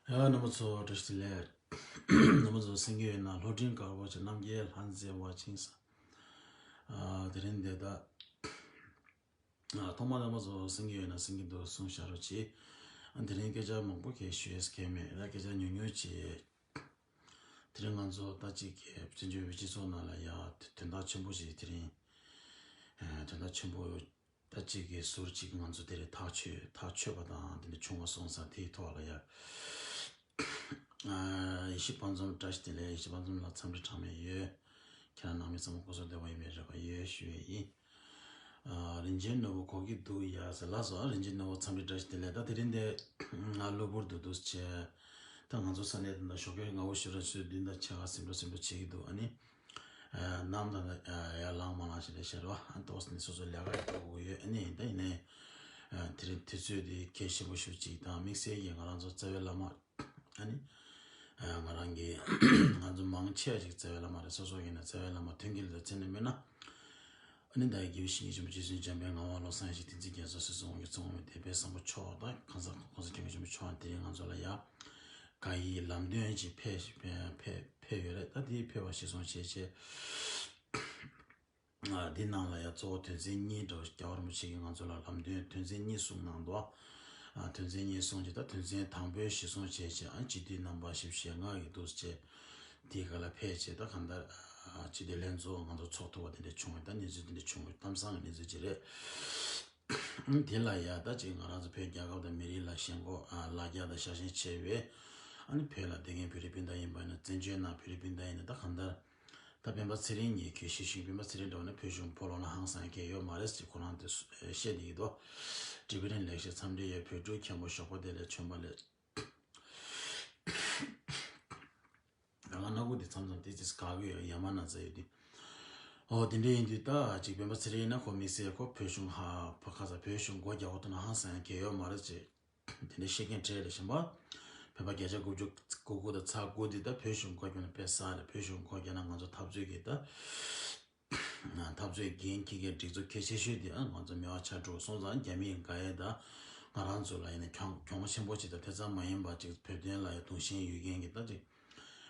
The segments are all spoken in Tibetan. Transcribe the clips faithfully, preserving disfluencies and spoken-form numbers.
ཡ་རྣམ་པ་ཚོ་བཀྲ་ཤིས་བདེ་ལེགས། རྣམ་པ་ཚོ་གསན་གྱི་ཡོད་ན་ལྷོ་སྤྲིན་དཀར་པོ་ཆེ་རྣམ་རྒྱལ་ལྷ་མཛེས་པ་ཆིངས་ས། དེ་རིང་འདི་ད་ཐོག་མ་རྣམ་པ་ཚོ་གསན་གྱི་ཡོད་ན་གསན་གྱི་འདུག་གསུང་བཤད་རོགས་གྱིས། དེ་རིང་སྐད་ཆ་མང་པོ་གས་ཞུ་ཡས་གས་མེད་ད་སྐད་ཆ་ཉུང་ཉུང་བྱས། དེ་རིང་ང་ཚོ་ད་ཅིག་གི་བཙན་བྱོལ་བོད་སྤྱི་ཚོགས་ནང་ལ་ཡ་དོན་དག་ཆེན་པོ་ཞིག་དེ་རིང་དོན་དག་ཆེན་པོ་ད་ཅིག་གི་ཟུར་ཅིག་ང་ཚོ་དེ་རིང་ཐག་ཆོད་ཐག་ཆོད་པ་དང་དེ་འདྲ་བྱུང་བ་སོང་ཙང་དེའི་ཐོག་ལ་ཡ་ཡེ་ཤེས་དཔལ་འཛོམས་བཀྲ་ཤིས་བདེ་ལེགས། ཡེ་ཤེས་དཔལ་འཛོམས་ལགས་འཚམས་འདྲི་གྲངས་མེད་ཡོད། ཁྱེད་རང་ནང་མི་ཚང་མ་སྐུ་གཟུགས་བདེ་པོ་ཡིན་པའི་རེ་བ་ཡོད་ཞུ་ཡས་ཡིན། རིན་ཆེན་ནོར་བུ་གོ་གི་འདུག་ཡ་ཟེར་ལགས་སོ། རིན་ཆེན་ནོར་བུ་འཚམས་འདྲི་བཀྲ་ཤིས་བདེ་ལེགས། ད་དེ་རིང་འདི་ང་གློ་བུར་དུ་འདུག་བྱས། ད་ང་ཚོ་ས་གནས་དེ་འདྲ་ཞོགས་ཀས་སྔ་པོ་ཞིག་ར་ཆུ་བདུན་དང་ཕྱེད་ཀ་ཟིན་འགྲོ་ཟིན་འགྲོ་བྱེད་ཀྱི་འདུག་ཨ་ནི། གནམ་དང་ཡར་ལངས་མ་ལངས་ཞིག་རེད་ཤར་བ་ཨ་ཏོག་ནི་སོ་སོ་ལས་ཀ་ཡག་པོ་ཡོད་ཨ་ནི་ད་ཡིན་ནའི། དེ་རིང་དུས་ཚོད་དེ་གལ་ཆེན་པོ་ཞིག་ཅིག་དང་དམིགས་བསལ་གྱིས་ང་རང་ཚོ་རྩ་བའི་བླ་མ་ཨ་ནི། ང་རང་གི་ང་ཚོ་མང་ཆེ་བ་ཞིག་རྩ་བའི་བླ་མ་རེད། སོ་སོ་ཡིན་ན་རྩ་བའི་བླ་མ་མཐུན་རྐྱེན་ལ་མཚན་ནས་སྨོན་ན། ཨ་ནི་ད་ཡི་གེ་བཞི་ཉིད་ཆེན་པོ་རྗེ་བཙུན་འཇམ་པའི་ངག་དབང་བློ་བཟང་ཡེ་ཤེས་བསྟན་འཛིན་རྒྱ་མཚོ་སྲིད་གསུམ་དབང་གི་ཚོགས་མི་དེ་དཔལ་བཟང་པོ་མཆོག་དང་གང་ཟག་གོང་ས་སྐྱབས་མགོན་ཆེན་པོ་མཆོག་དེ་རིང་ང་ཚོ་ལ་ཡ་བཀའ་ཡི་ལམ་སྟོན་ཅིག་ཕེབས་ཕེབས་ཕེབས་ཡོད་རེད། ད་དེ་ཕེབས་པ་གཞིར་བཟུང་བྱས་བྱས། འདི་ནང་ལ་ཡ་གཙོ་བོ་དོན་ཚན་གཉིས་འདྲ་བོ་རྒྱལ་བ་རིན་པོ་ཆེ་གིས་ང་ཚོ་ལ་ལམ་སྟོན་དོན་ཚན་གཉིས་གསུངས་གནང་འདུག་དོན་ཚན་གཉིས་གསུངས་ཀྱི་ད་དོན་ཚན་དང་པོའི་གཞིར་བཟུང་བྱས་བྱས་ཨ་སྤྱི་འཐུས་རྣམ་པ་བཞི་བཅུ་ཞེ་ལྔ་ཡི་འདུག་སེ་བྱས། དེའི་སྒང་ལ་ཕེབས་བྱས་ད་གང་ལྟར་སྤྱི་འཐུས་ལྷན་ཚོགས་ང་ཚོ་ཚོགས་ཐུབ་པ་དེ་འདྲ་བྱུང་བའི་ད་གནས་ཚུལ་དེ་འདྲ་བྱུང་བའི་གཏམ་བཟང་གི་གནས་ཚུལ་ཅིག་རེད། དེ་ལ་ཡ་ད་ཅིག་ང་རང་ཚོ་བོད་རྒྱལ་ཁབ་དང་མི་རིགས་ལ་ཞེན་ཁོག་ལ་རྒྱ་དང་ཤ་ཞེན་ཆེ་བའི་ཨ་ནི་བོད་ལ་བསྡད་མཁན་བོད་རིགས་སྤུན་ཟླ་ཡིན་པ་ཡིན་ན་བཙན་བྱོལ་ནང་བོད་རིགས་སྤུན་ཟླ་ཡིན་ན་ད་གང་ལྟར། ད་སྤེན་པ་ཚེ་རིང་ཉིད་ཁྱོད་ཤེས་ཤིང་སྤེན་པ་ཚེ་རིང་འདྲ་བོ་ནི་བོད་གཞུང་ཕོ་ལོ་ན་ཧང་སང་མཁན་ཡོད་མ་རེད་ཅེས་ཁོ་རང་དེ་བཤད་བསྡད་ཀྱི་འདུག་ཀྲི་བི་རན་ལེགས་བཤད་འཚམས་འདྲི་ཡོད། བོད་ཕྲུག་མཁན་པོ་ཞོགས་པ་བདེ་ལེགས་ཆོས་འབར་ལེགས། ང་ལ་སྣ་ཁུག་དེ་མཚམས་མཚམས་ཏོག་ཙམ་འགག་གི་ཡོད། ཡ་མ་ན་ཚ་ཡོད་དུས། ཨོ་དེ་འདྲ་ཡིན་དུས་ད་ཅིག་སྤེན་པ་ཚེ་རིང་ཡིན་ན་ཁོ་དམིགས་བསལ་ཁོ་བོད་གཞུང་ཧ་ཕ་ཁ་ས་བོད་གཞུང་སྒོ་རྒྱག་འོ་ཐུག་ན་ཧང་སང་མཁན་ཡོད་མ་རེད་ཅེས། དེ་འདྲའི་བཤད་མཁན་གྲས་རེད། གཞན་པ། བོད་པ་བརྒྱ་ཆ་དགུ་བཅུ་གོ་དགུ་དང་ཚེག་དགུ་འདི་ད་བོད་གཞུང་སྒོ་རྒྱག་ན་དཔེ་བསགས་རེད། བོད་གཞུང་སྒོ་རྒྱག་ན་ང་ཚོ་འཐབ་རྩོད་ཀྱི་ད། འཐབ་རྩོད་འགན་འཁྱེར་མཁན་སྒྲིག་འཛུགས་གལ་ཆེ་ཤོས་འདི་ང་ཚོ་མེད་པ་ཆགས་འགྲོ་སོང་ཙང་རྒྱ་མིས་དགའ་ཡས་ད་ང་རང་ཚོ་ལ་ཡིན་ན་གྱོང་གྱོང་ཆེན་པོ་ཅིག་དང་དེ་ཙམ་མ་ཡིན་པ་ཅིག་བོད་དོན་ལ་ཡང་དུང་ཞེན་ཡོད་མཁན་གྱི་ད་ཅིག་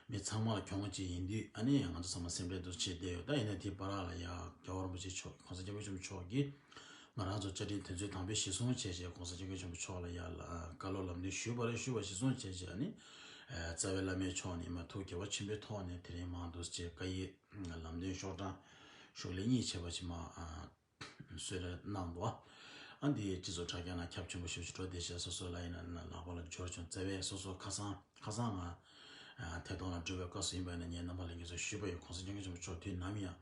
མི་ཚང་མ་ལ་གྱོང་ཅིག་ཡིན་དུས་ཨ་ནི་ང་ཚོ་ཚང་མ་སེམས་ཁྲལ་འདུག་བྱེད་བསྡད་ཡོད། ད་ཡིན་ན་དེའི་བར་ལ་ཡ་རྒྱལ་བ་རིན་པོ་ཆེ་མཆོག་གོང་ས་སྐྱབས་མགོན་ཆེན་པོ་མཆོག་གིས་ང་རང་ཚོ་བཅའ་ཁྲིམས་དོན་ཚན་དང་པོའི་གཞིར་བཟུང་བྱས་བྱས་གོང་ས་སྐྱབས་མགོན་ཆེན་པོ་མཆོག་ལ་ཡ་ལ་བཀའ་སློབ་ལམ་སྟོན་ཞུས་པ་རེད། ཞུས་པ་གཞིར་བཟུང་བྱས་བྱས་ཨ་ནི་རྩ་བའི་བླ་མའི་མཆོག་ནས་མ་ཐུགས་དགྱེས་པ་ཆེན་པོའི་ཐོག་ནས་དེ་རིང་མང་འདུག་ཅེས་བཀའ་ཡི་ལམ་སྟོན་ཤོག་གྲངས་ཤོག་ལེབ་གཉིས་བྱས་པ་ཅིག་མ། གསོལ་རས་གནང་འདུག་ཨ་འདི་སྤྱི་ཚོགས་དྲ་རྒྱ་ནང་ཁྱབ་ཆེན་པོ་ཞེ་པོ་ཅིག་འགྲོ་བསྡད་བྱས་སོ་སོ་ལ་ཡིན་ན་ལག་པ་ལ་འབྱོར་བྱུང་། རྩ་བའི་སོ་སོ་ཁ་སང་ཁ་སང་ང་ཐད་གཏོང་ལ་འགྲོ་བའི་སྐབས་སུ་ཡིན་པ་ཡིན་ན་ངས་རྣམ་པ་ལྷན་རྒྱས་ཚོར་ཞུས་པ་ཡིན། གོང་ས་སྐྱབས་མགོན་ཆེན་པོ་མཆོག་དུས་ནམ་ཡང་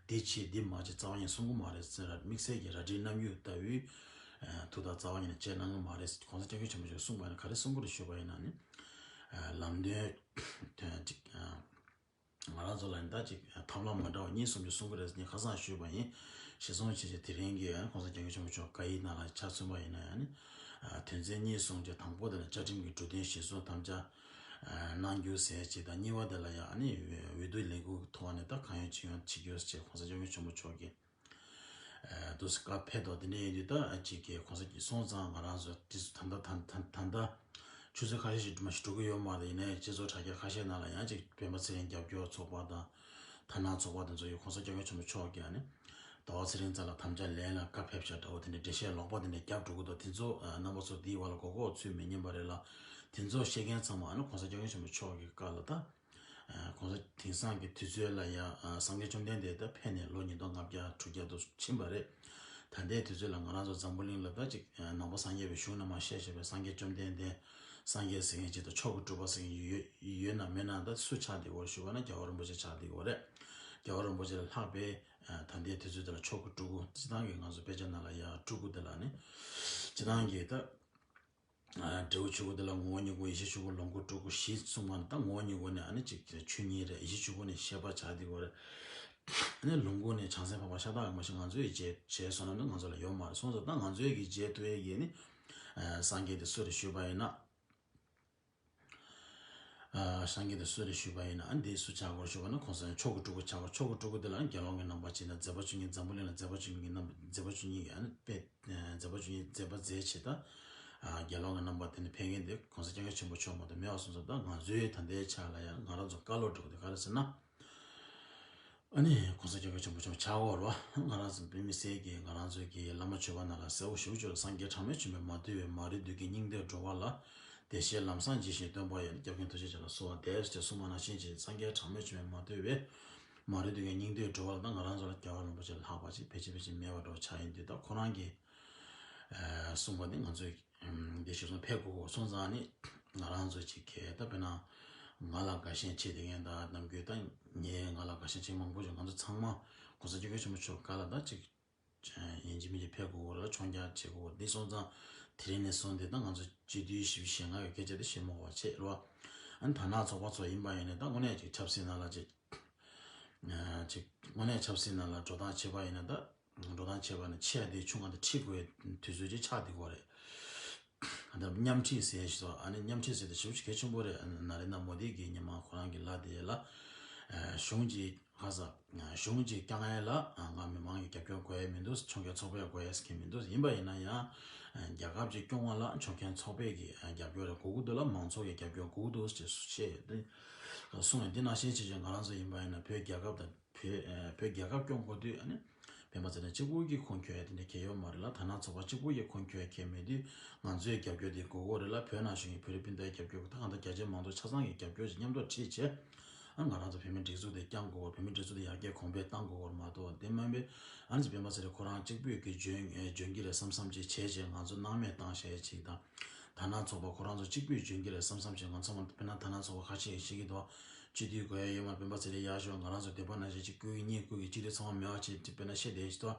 འདི་བྱེད་འདི་མ་བྱེད་རྩ་བ་ཉིད་གསུང་གི་མ་རེད་ཟེར་ར། དམིགས་བསལ་གྱི་རལ་གྲིའི་རྣམ་གཡུག་ལྟ་བུའི་ཐུགས་ཐག་རྩ་བ་ཉིད་ནས་བཅད་གནང་གི་མ་རེད། གོང་ས་སྐྱབས་མགོན་ཆེན་པོ་མཆོག་གསུངས་པ་ཡིན་ན་ག་རེ་གསུང་གི་རེད་ཞུས་པ་ཡིན་ན་ནི་ལམ་སྟོན་དོན་གཅིག་ང་རང་ཚོ་ལ་ཡིན་ད་ཅིག་ཐབས་ལམ་མ་འདྲ་བ་གཉིས་གསུམ་ཅིག་གསུང་གི་རེད་ཟེར་ངས་ཁ་སང་ཞུས་པ་ཡིན། གཞིར་བཟུང་བྱས་བྱས་དེ་རིང་གི་ཨ་ནི་གོང་ས་སྐྱབས་མགོན་ཆེན་པོ་མཆོག་བཀའ་ཡིག་ནང་ལ་ཆ་མཚོན་པ་ཡིན་ན་ཡང་ནི། དོན་ཚན་གཉིས་གསུངས་བྱས་དང་པོ་དེ་ནི་བཅའ་ཁྲིམས་ཀྱི་འབྲུ་དོན་གཞིར་བཟུང་དམ་བཅའ་གནང་རྒྱུ་ཟེར་ཅིག་དང་། གཉིས་པ་དེ་ལ་ཡང་ཨ་ནི་འོས་བསྡུ་ལས་ཁུངས་ཐོག་ནས་ད་གང་ཡོང་ཅི་ཡོང་བྱེད་རྒྱུ་ཟེར་གོང་ས་སྐྱབས་མགོན་ཆེན་པོ་མཆོག་གིས། དུས་སྐབས་ཕེབས་ཐོག་དེ་འདྲ་ཡིན་དུས་ད་ཅིག་གི་གོང་ས་སོང་ཙང་ང་རང་ཚོ་དུས་སུ་ད་ལྟ་ད་ད་ད་ལྟ་ཆུ་ཚོད་ཁ་ཤས་ཤིག་མ་ཞིག་འགྲོ་གི་ཡོད་མ་རེད། ཡིན་ནའི་སྤྱི་ཚོགས་དྲ་རྒྱ་ཁ་ཤས་ནང་ལ་ཡང་ཅིག་སྤེན་པ་ཚེ་རིང་རྒྱབ་སྐྱོར་ཚོགས་པ་དང་ཐ་ན་ཚོགས་པ་དེ་ཚོ་ཡི་གོང་ས་སྐྱབས་མགོན་ཆེན་པོ་མཆོག་གིས་ནི་ཟླ་བ་ཚེ་རིང་རྩ་ལ་དམ་བཅའ་ལེན་ལ་བཀའ་ཕེབས་ཤག་འདྲ་བོ་དེ་འདྲའི་འགྲེལ་བཤད་ལོག་པ་དེ་འདྲ་རྒྱབ་འགྲོ་གི་འདུག་དེ་ཚོ་རྣམ་པ་ཚོ་དེའི་བར་ལ་མགོ་སྐོར་ཚུད་མི་ཉན་པ་རེད་ལ། དེ་ཚོ་བཤད་མཁན་ཚང་མ་ནི་གོང་ས་སྐྱབས་མགོན་ཆེན་པོ་མཆོག་གི་བཀའ་ལ་ད། གོང་ས་དེང་སང་གི་དུས་ཚོད་ལ་ཡང་སངས་རྒྱས་བཅོམ་ལྡན་འདས་ད་ཕེབས་ནས་ལོ་ཉིས་སྟོང་ལྔ་བརྒྱ་དྲུག་བརྒྱ་དུ་ཕྱིན་པ་རེད། ད་ལྟའི་དུས་ཚོད་ལ་ང་རང་ཚོ་འཛམ་བུ་གླིང་ལ་ད་ཅིག་ནང་པ་སངས་རྒྱས་པའི་གཞུང་ནས་མར་བཤད་བཤད་པའི་སངས་རྒྱས་བཅོམ་ལྡན་འདས་སངས་རྒྱས་ཟེར་མཁན་ཅིག་དང་མཆོག་གི་གྲུབ་པ་ཟེར་མཁན་ཡོད་ཡོད་ན་མེད་ན་ད་སུ་ཆགས་བསྡད་ཡོད་རེད་ཞུས་པ་ན་རྒྱལ་བ་རིན་པོ་ཆེ་ཆགས་བསྡད་ཡོད་རེད། རྒྱལ་བ་རིན་པོ་ཆེ་ལས་ལྷག་པའི་ད་ལྟའི་དུས་ཚོད་དེ་ལ་མཆོག་གི་སྤྲུལ་སྐུ་སྤྱི་བཏང་གི་ང་ཚོ་དཔེ་ཆ་ནང་ལ་ཡང་སྤྲུལ་སྐུ་དེ་ལ་ནི་སྤྱི་བཏང་གི་ད། འབྲས་བུ་ཆོས་སྐུ་དེ་ལ་ངོ་བོ་ཉིད་སྐུ། ཡེ་ཤེས་ཆོས་སྐུ་ལོངས་སྐུ་སྤྲུལ་སྐུ་བཞི་གསུངས་པ་ནི་ད་ངོ་བོ་ཉིད་སྐུ་ནས་ཨ་ནི་གཅིག་ཆོས་ཉིད་རེད། ཡེ་ཤེས་ཆོས་སྐུ་ནས་ཤེས་པ་ཆགས་བསྡད་ཡོད་རེད། ཨ་ནི་ལོངས་སྐུ་ནས་བྱང་སེམས་འཕགས་པ་ཤ་སྟག་ཡིན་པ་ཞིག་ང་ཚོས་བྱས་བྱས་སོང་ན་ནི་ང་ཚོ་ལ་ཡོད་མ་རེད། སོང་ཙང་ད་ང་ཚོས་ཀྱི་བྱས་ཐུབ་ཡས་ཀྱི་ནི་སངས་རྒྱས་དེ་སུ་རེད་ཞུས་པ་ཡིན་ན། སངས་རྒྱས་དེ་སུ་རེད་ཞུས་པ་ཡིན་ན་ཨ་འདི་སུ་ཆགས་དགོས་ཞུས་པ་ན་གོང་ས་མཆོག་གི་སྤྲུལ་སྐུ་ཆགས་དགོས། མཆོག་གི་སྤྲུལ་སྐུ་དེ་ལ་དགེ་སློང་གི་རྣམ་པ་བྱས་ན་མཛད་པ་བཅུ་གཉིས། འཛམ་བུ་གླིང་ལ་མཛད་པ་བཅུ་གཉིས་ཀྱི་རྣམ་པ་མཛད་པ་བཅུ་གཉིས་ཀྱི་ཨ་ནི་དཔེ། མཛད་པ་བཅུ་གཉིས་མཛད་པ་མཛད་བྱེད་ད། རྒྱལ་ལོ་ང་རྣམ་པ་དེ་ནི་ཕེབས་མཁན་དེ་གོང་ས་སྐྱབས་མགོན་ཆེན་པོ་མཆོག་མ་གཏོགས་མེད་པ་སོང་ཙང་། ད་ང་ཚོའི་ད་ལྟའི་ཆ་ལ་ཡང་ང་རང་ཚོ་བཀའ་སློབ་འགྲོ་གི་དེ་ག་རེ་ཟེར་ན། ཨ་ནི་གོང་ས་སྐྱབས་མགོན་ཆེན་པོ་མཆོག་ཆགས་འོར་བ། ང་རང་ཚོ་བོད་མི་སེར་གྱིས་ང་རང་ཚོ་གི་བླ་མ་མཆོད་པ་ནང་ལ་གསལ་བོ་ཞེ་པོ་ཅིག་ལ། སངས་རྒྱས་གྲངས་མེད་བྱོན་པས་མ་བཏུལ་བའི། མ་རིག་བདུད་ཀྱི་སྙིང་འདོད་སྒྲོལ་བ་ལ། བདེ་གཤེགས་ལམ་བཟང་ཇི་བཞིན་སྟོན་པ་ཡི། སྐྱབས་མགོན་ཐུགས་རྗེ་ཆེ་ལ་གསོལ་བ་འདེབས་ཞེས་གསུངས་པ་ནང་བཞིན་གྱི། སངས་རྒྱས་གྲངས་མེད་བྱོན་པས་མ་བཏུལ་བའི། མ་རིག་བདུད་ཀྱི་སྙིང་འདོད་སྒྲོལ་བ་ལ། ད་ང་རང་ཚོ་ལ་རྒྱལ་བ་རིན་པོ་ཆེ་ལྷག་པ་ཅིག་ཕལ་ཆེར་ཕལ་ཆེར་མེད་པ་འདྲ་བོ་ཆགས་ཡིན་དུས། ད་ཁོ་རང་གིས་གསུངས་པ་འདི་ང་ཚོས་འདི་ཞིག་སོང་ཕེབས་དགོས་སོང་ཙང་ནི། ང་རང་ཚོ་ཅིག་གིས་ད་དཔེར་ན་ང་ལ་དགའ་ཞེན་བྱེད་བསྡད་མཁན་དང་ནམ་རྒྱུན་ད་ངས་ང་ལ་དགའ་ཞེན་བྱེད་མཁན་མང་པོ་ཅིག། ང་ཚོ་ཚང་མ་གོང་ས་སྐྱབས་མགོན་ཆེན་པོ་མཆོག་བཀའ་ལ་ད་ཅིག་ཡིན་གཅིག་མིན་གཅིག་ཕེབས་དགོས་རེད། མཆོད་མཇལ་བྱེད་དགོས་རེད། འདི་སོང་ཙང་དེ་རིང་ནས་བཟུང་སྟེ་ད་ང་ཚོ་སྤྱི་འཐུས་བཞི་བཅུ་ཞེ་ལྔ་ཡི་སྐད་ཆ་དེ་བཤད་མ་དགོས་པ་བྱེད་རོགས། ཨ་ནི་དར་ནག་ཚོགས་པ་ཚོ་ཡིན་པ་ཡིན་ན་ད་དངོས་གནས་ཅིག་ཆབ་སྲིད་ནང་ལ་ཅིག་ཅིག་དངོས་གནས་ཆབ་སྲིད་ནང་ལ་འགྲོ་སྟངས་བྱེད་པ་ཡིན་ན། ད་འགྲོ་སྟངས་བྱེད་པ་ནི་ཆེ་བ་དེ་ཆུང་བ་དེ་ཁྲིད་དགོས་དུས་ཚོད་ཅིག་ཆགས་བསྡད་ཀྱི་ཡོད་རེད། ད་མཉམ་ཁྲིད་ཟེར་ཞིག་སོ། ཨ་ནི་མཉམ་ཁྲིད་ཟེར་དེ་ཞེ་པོ་ཅིག་གལ་ཆེན་པོ་རེད། ཨ་ནི་ན་རེ་ན་མོ་དི་གིས་ཉི་མ་ཁོ་རང་གི་ལ་དེ་ལ་གཞུང་གི་ཁ་ས་གཞུང་གི་དཀའ་ངལ་ལ་ང་མི་མང་གི་རྒྱབ་སྐྱོར་དགོས་ཡས་མི་འདུག། ཆོག་མཆན་ཚོགས་པས་དགོས་ཡས་ཀྱི་མི་འདུག། ཡིན་པ་ཡིན་ན་ཡང་རྒྱལ་ཁབ་ཅིག་སྐྱོང་བ་ལ་ཆོག་མཆན་ཚོགས་པས་ཀྱི་རྒྱབ་སྐྱོར་རེ་དགོས་ཀྱི་འདུག་ལ། མང་ཚོགས་ཀྱི་རྒྱབ་སྐྱོར་དགོས་ཀྱི་འདུག་ཅེས་བཤད་ཡོད་དེ། གསུངས་ཡོད། འདི་ནང་བཞིན་བྱས་བྱས་ང་རང་ཚོ་ཡིན་པ་ཡིན་ན་བོད་རྒྱལ་ཁབ་དང་བོད་བོད་རྒྱལ་ཁབ་སྐྱོང་དགོས་དུས། ཨ་ནི་སྤེན་པ་ཚེ་རིང་གཅིག་པུ་གིས་ཁུངས་འཁྱོལ་ཡས་དེ་འདྲ་གལ་ཡོད་མ་རེད་ལ། དར་ནག་ཚོགས་པ་གཅིག་པུ་གིས་ཁུངས་འཁྱོལ་ཡས་གལ་མེད་དུས། ང་ཚོའི་རྒྱབ་སྐྱོར་དེ་དགོས་ཀྱི་རེད་ལ། བོད་ནང་བཞིན་གྱི་བོད་རིགས་སྤུན་ཟླའི་རྒྱབ་སྐྱོར། ད་གང་ལྟར་རྒྱ་ཆེའི་མང་ཚོགས་ཆ་ཚང་གི་རྒྱབ་སྐྱོར་ཅིག་མཉམ་དུ་ཁྲིད་བྱས། ཨ་ང་རང་ཚོ་བོད་མིའི་སྒྲིག་འཛུགས་དེ་བསྐྱང་དགོས་པ། བོད་མིའི་སྒྲིག་འཛུགས་དེ་ཡར་རྒྱས་གོང་འཕེལ་གཏང་དགོས་པར་མ་གཏོགས། དེ་མིན་པའི་ཨ་ནི་སྤེན་པ་ཚེ་རིང་ཁོ་རང་གཅིག་པུས་ཀྱི་འཇོན་འཇོན་གྱི་རེད་བསམ་བསམ་ཅིག་བྱས་བྱས་ང་ཚོ་སྣང་མེད་བཏང་བཞག་ཡས་ཅིག་དང་། དར་ནག་ཚོགས་པ་ཁོ་རང་ཚོ་གཅིག་པུས་འཇོན་གྱི་རེད་བསམ་བསམ་བྱས། ང་ཚོ་མ་དཔེར་ན་དར་ནག་ཚོགས་པ་ཁ་ཤས་ཤིག་གིས་དོ་སྤྱི་འཐུས་དགོས་ཡ་ཡོད་མ། སྤེན་པ་ཚེ་རིང་ཡག་ཤོས། ང་རང་ཚོ་འདོད་པ་ནང་བཞིན་ཅིག་བསྐོ་གི་གཉིས་བསྐོ་གི་གཅིག་དེ་ཚང་མ་མེད་པ་བྱས་ཅིག་དཔེར་ན་བཤད་བསྡད་ཡོད་ཅིག་དོ།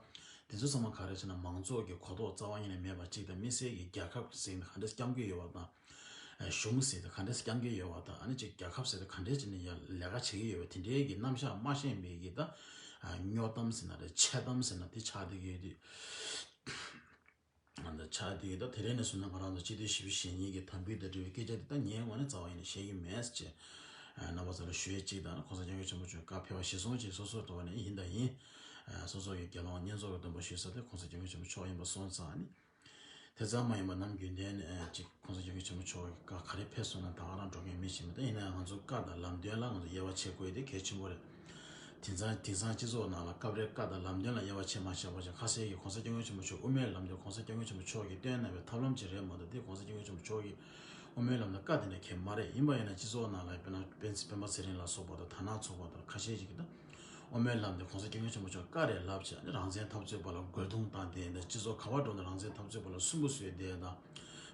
དེ་ཚོ་ཚང་མ་ག་རེ་བྱས་ན་མང་ཚོགས་ཀྱི་གོ་རྟོགས་རྩ་བ་ཉིད་ནས་མེད་པ་གཅིག་དང་། མི་སེར་གྱི་རྒྱལ་ཁབ་ཟེར་ནས་ག་འདྲས་སྐྱོང་གི་ཡོད་པ་དང་། གཞུང་ཟེར་དེ་ག་འདྲས་སྐྱོང་གི་ཡོད་པ་དང་། ཨ་ནི་ཅིག་རྒྱལ་ཁབ་ཟེར་དེ་ག་འདྲས་བྱས་ནས་ཡ་ལས་ཀ་བྱེད་ཀྱི་ཡོད་པ་དེ་འདྲའི་གི་རྣམ་གཞག་མ་ཤེས་པའི་གི་ད་སྨྱོ་གཏམ་ཟེར་ན་རེད། འཆལ་གཏམ་ཟེར་ན་དེ་ཆགས་བསྡད་ཀྱི་ཡོད་དུས། ང་ཚོ་ཆགས་བསྡད་ཀྱི། ད་དེ་རིང་ནས་བཟུང་ན་ང་རང་ཚོ་སྤྱི་འཐུས་བཞི་བཅུ་ཞེ་གཉིས་ཀྱི་དམ་འབུལ་དང་འབྲེལ་བའི་སྐད་ཆ་དེ་ད་ངའི་ངོས་ནས་རྩ་བ་ཡིན་ནས་བཤད་ཀྱི་མེད་ཅེས་རྣམ་པ་ཚོ་ལ་ཞུ་ཡས་གཅིག་དང་། གོང་ས་སྐྱབས་མགོན་ཆེན་པོ་མཆོག་བཀའ་ཕེབས་པ་གཞིར་བཟུང་བྱས་སོ་སོའི་ཐོག་ནས་ཡིན་དང་ཡིན། སོ་སོ་ཡི་དགེ་སློང་བསྙེན་རྫོགས་ཀྱི་སྡོམ་པ་ཞུ་ས་དེ་གོང་ས་སྐྱབས་མགོན་ཆེན་པོ་མཆོག་ཡིན་པ་སོང་ཙང་ནི། དེ་ཙམ་མ་ཡིན་པར་ནམ་རྒྱུན་ལྡན་ཅིག་གོང་ས་སྐྱབས་མགོན་ཆེན་པོ་མཆོག་གི་བཀའ་ག་རེ་ཕེབས་སོང་ན་ད་ག་རང་འགྲོ་མཁན་མི་ཞིག་མིན། ད་ཡིན་ན་ཡང་ང་ཚོ་བཀའ་དང་ལམ་སྟོན་ལ་ང་ཚོ་དབྱེ་བ་ཕྱེ་དགོས་དེ་གལ་ཆེན་པོ་རེད། དེང་སང་དེང་སང་སྤྱི་ཚོགས་ནང་ལ་སྐབས་རེ་བཀའ་དང་ལམ་སྟོན་ལ་དབྱེ་བ་ཕྱེ་མ་བཞག་པ་བྱས། ཁ་གསལ་གྱི་གོང་ས་སྐྱབས་མགོན་ཆེན་པོ་མཆོག་དབུ་མའི་ལམ་དེ་གོང་ས་སྐྱབས་མགོན་ཆེན་པོ་མཆོག་གིས་སྟོན་གནང་བའི་ཐབས་ལམ་ཅིག་རེད་མ་གཏོགས། དེ་གོང་ས་སྐྱབས་མགོན་ཆེན་པོ་མཆོག་གི་དབུ་མའི་ལམ་དང་བཀའ་དེ་འདྲ་གང་ཡང་མ་རེད། ཡིན་པ་ཡིན་ན་སྤྱི་ཚོགས་ནང་ལ་དཔེར་ན་སྤེན་སྤེན་པ་ཚེ་རིང་ལ་སོགས་པ་དང་དར་ནག་ཚོགས་པ་དང་ཁ་ཤས་ཤིག་གིས་ད་དབུ་མའི་ལམ་དེ་གོང་ས་སྐྱབས་མགོན་ཆེན་པོ་མཆོག་བཀའ་རེད་ལབ་བྱས། རང་བཙན་འཐབ་རྩོད་པ་ལ་རྒོལ་རྡུང་བཏང་བསྡད་ཡིན། ད་སྤྱི་ཚོགས་ག་པར་འགྲོ་ན་རང་བཙན་འཐབ་རྩོད་པ་ལ་སུན་པོ་བཟོས་བསྡད་ཡིན། ད་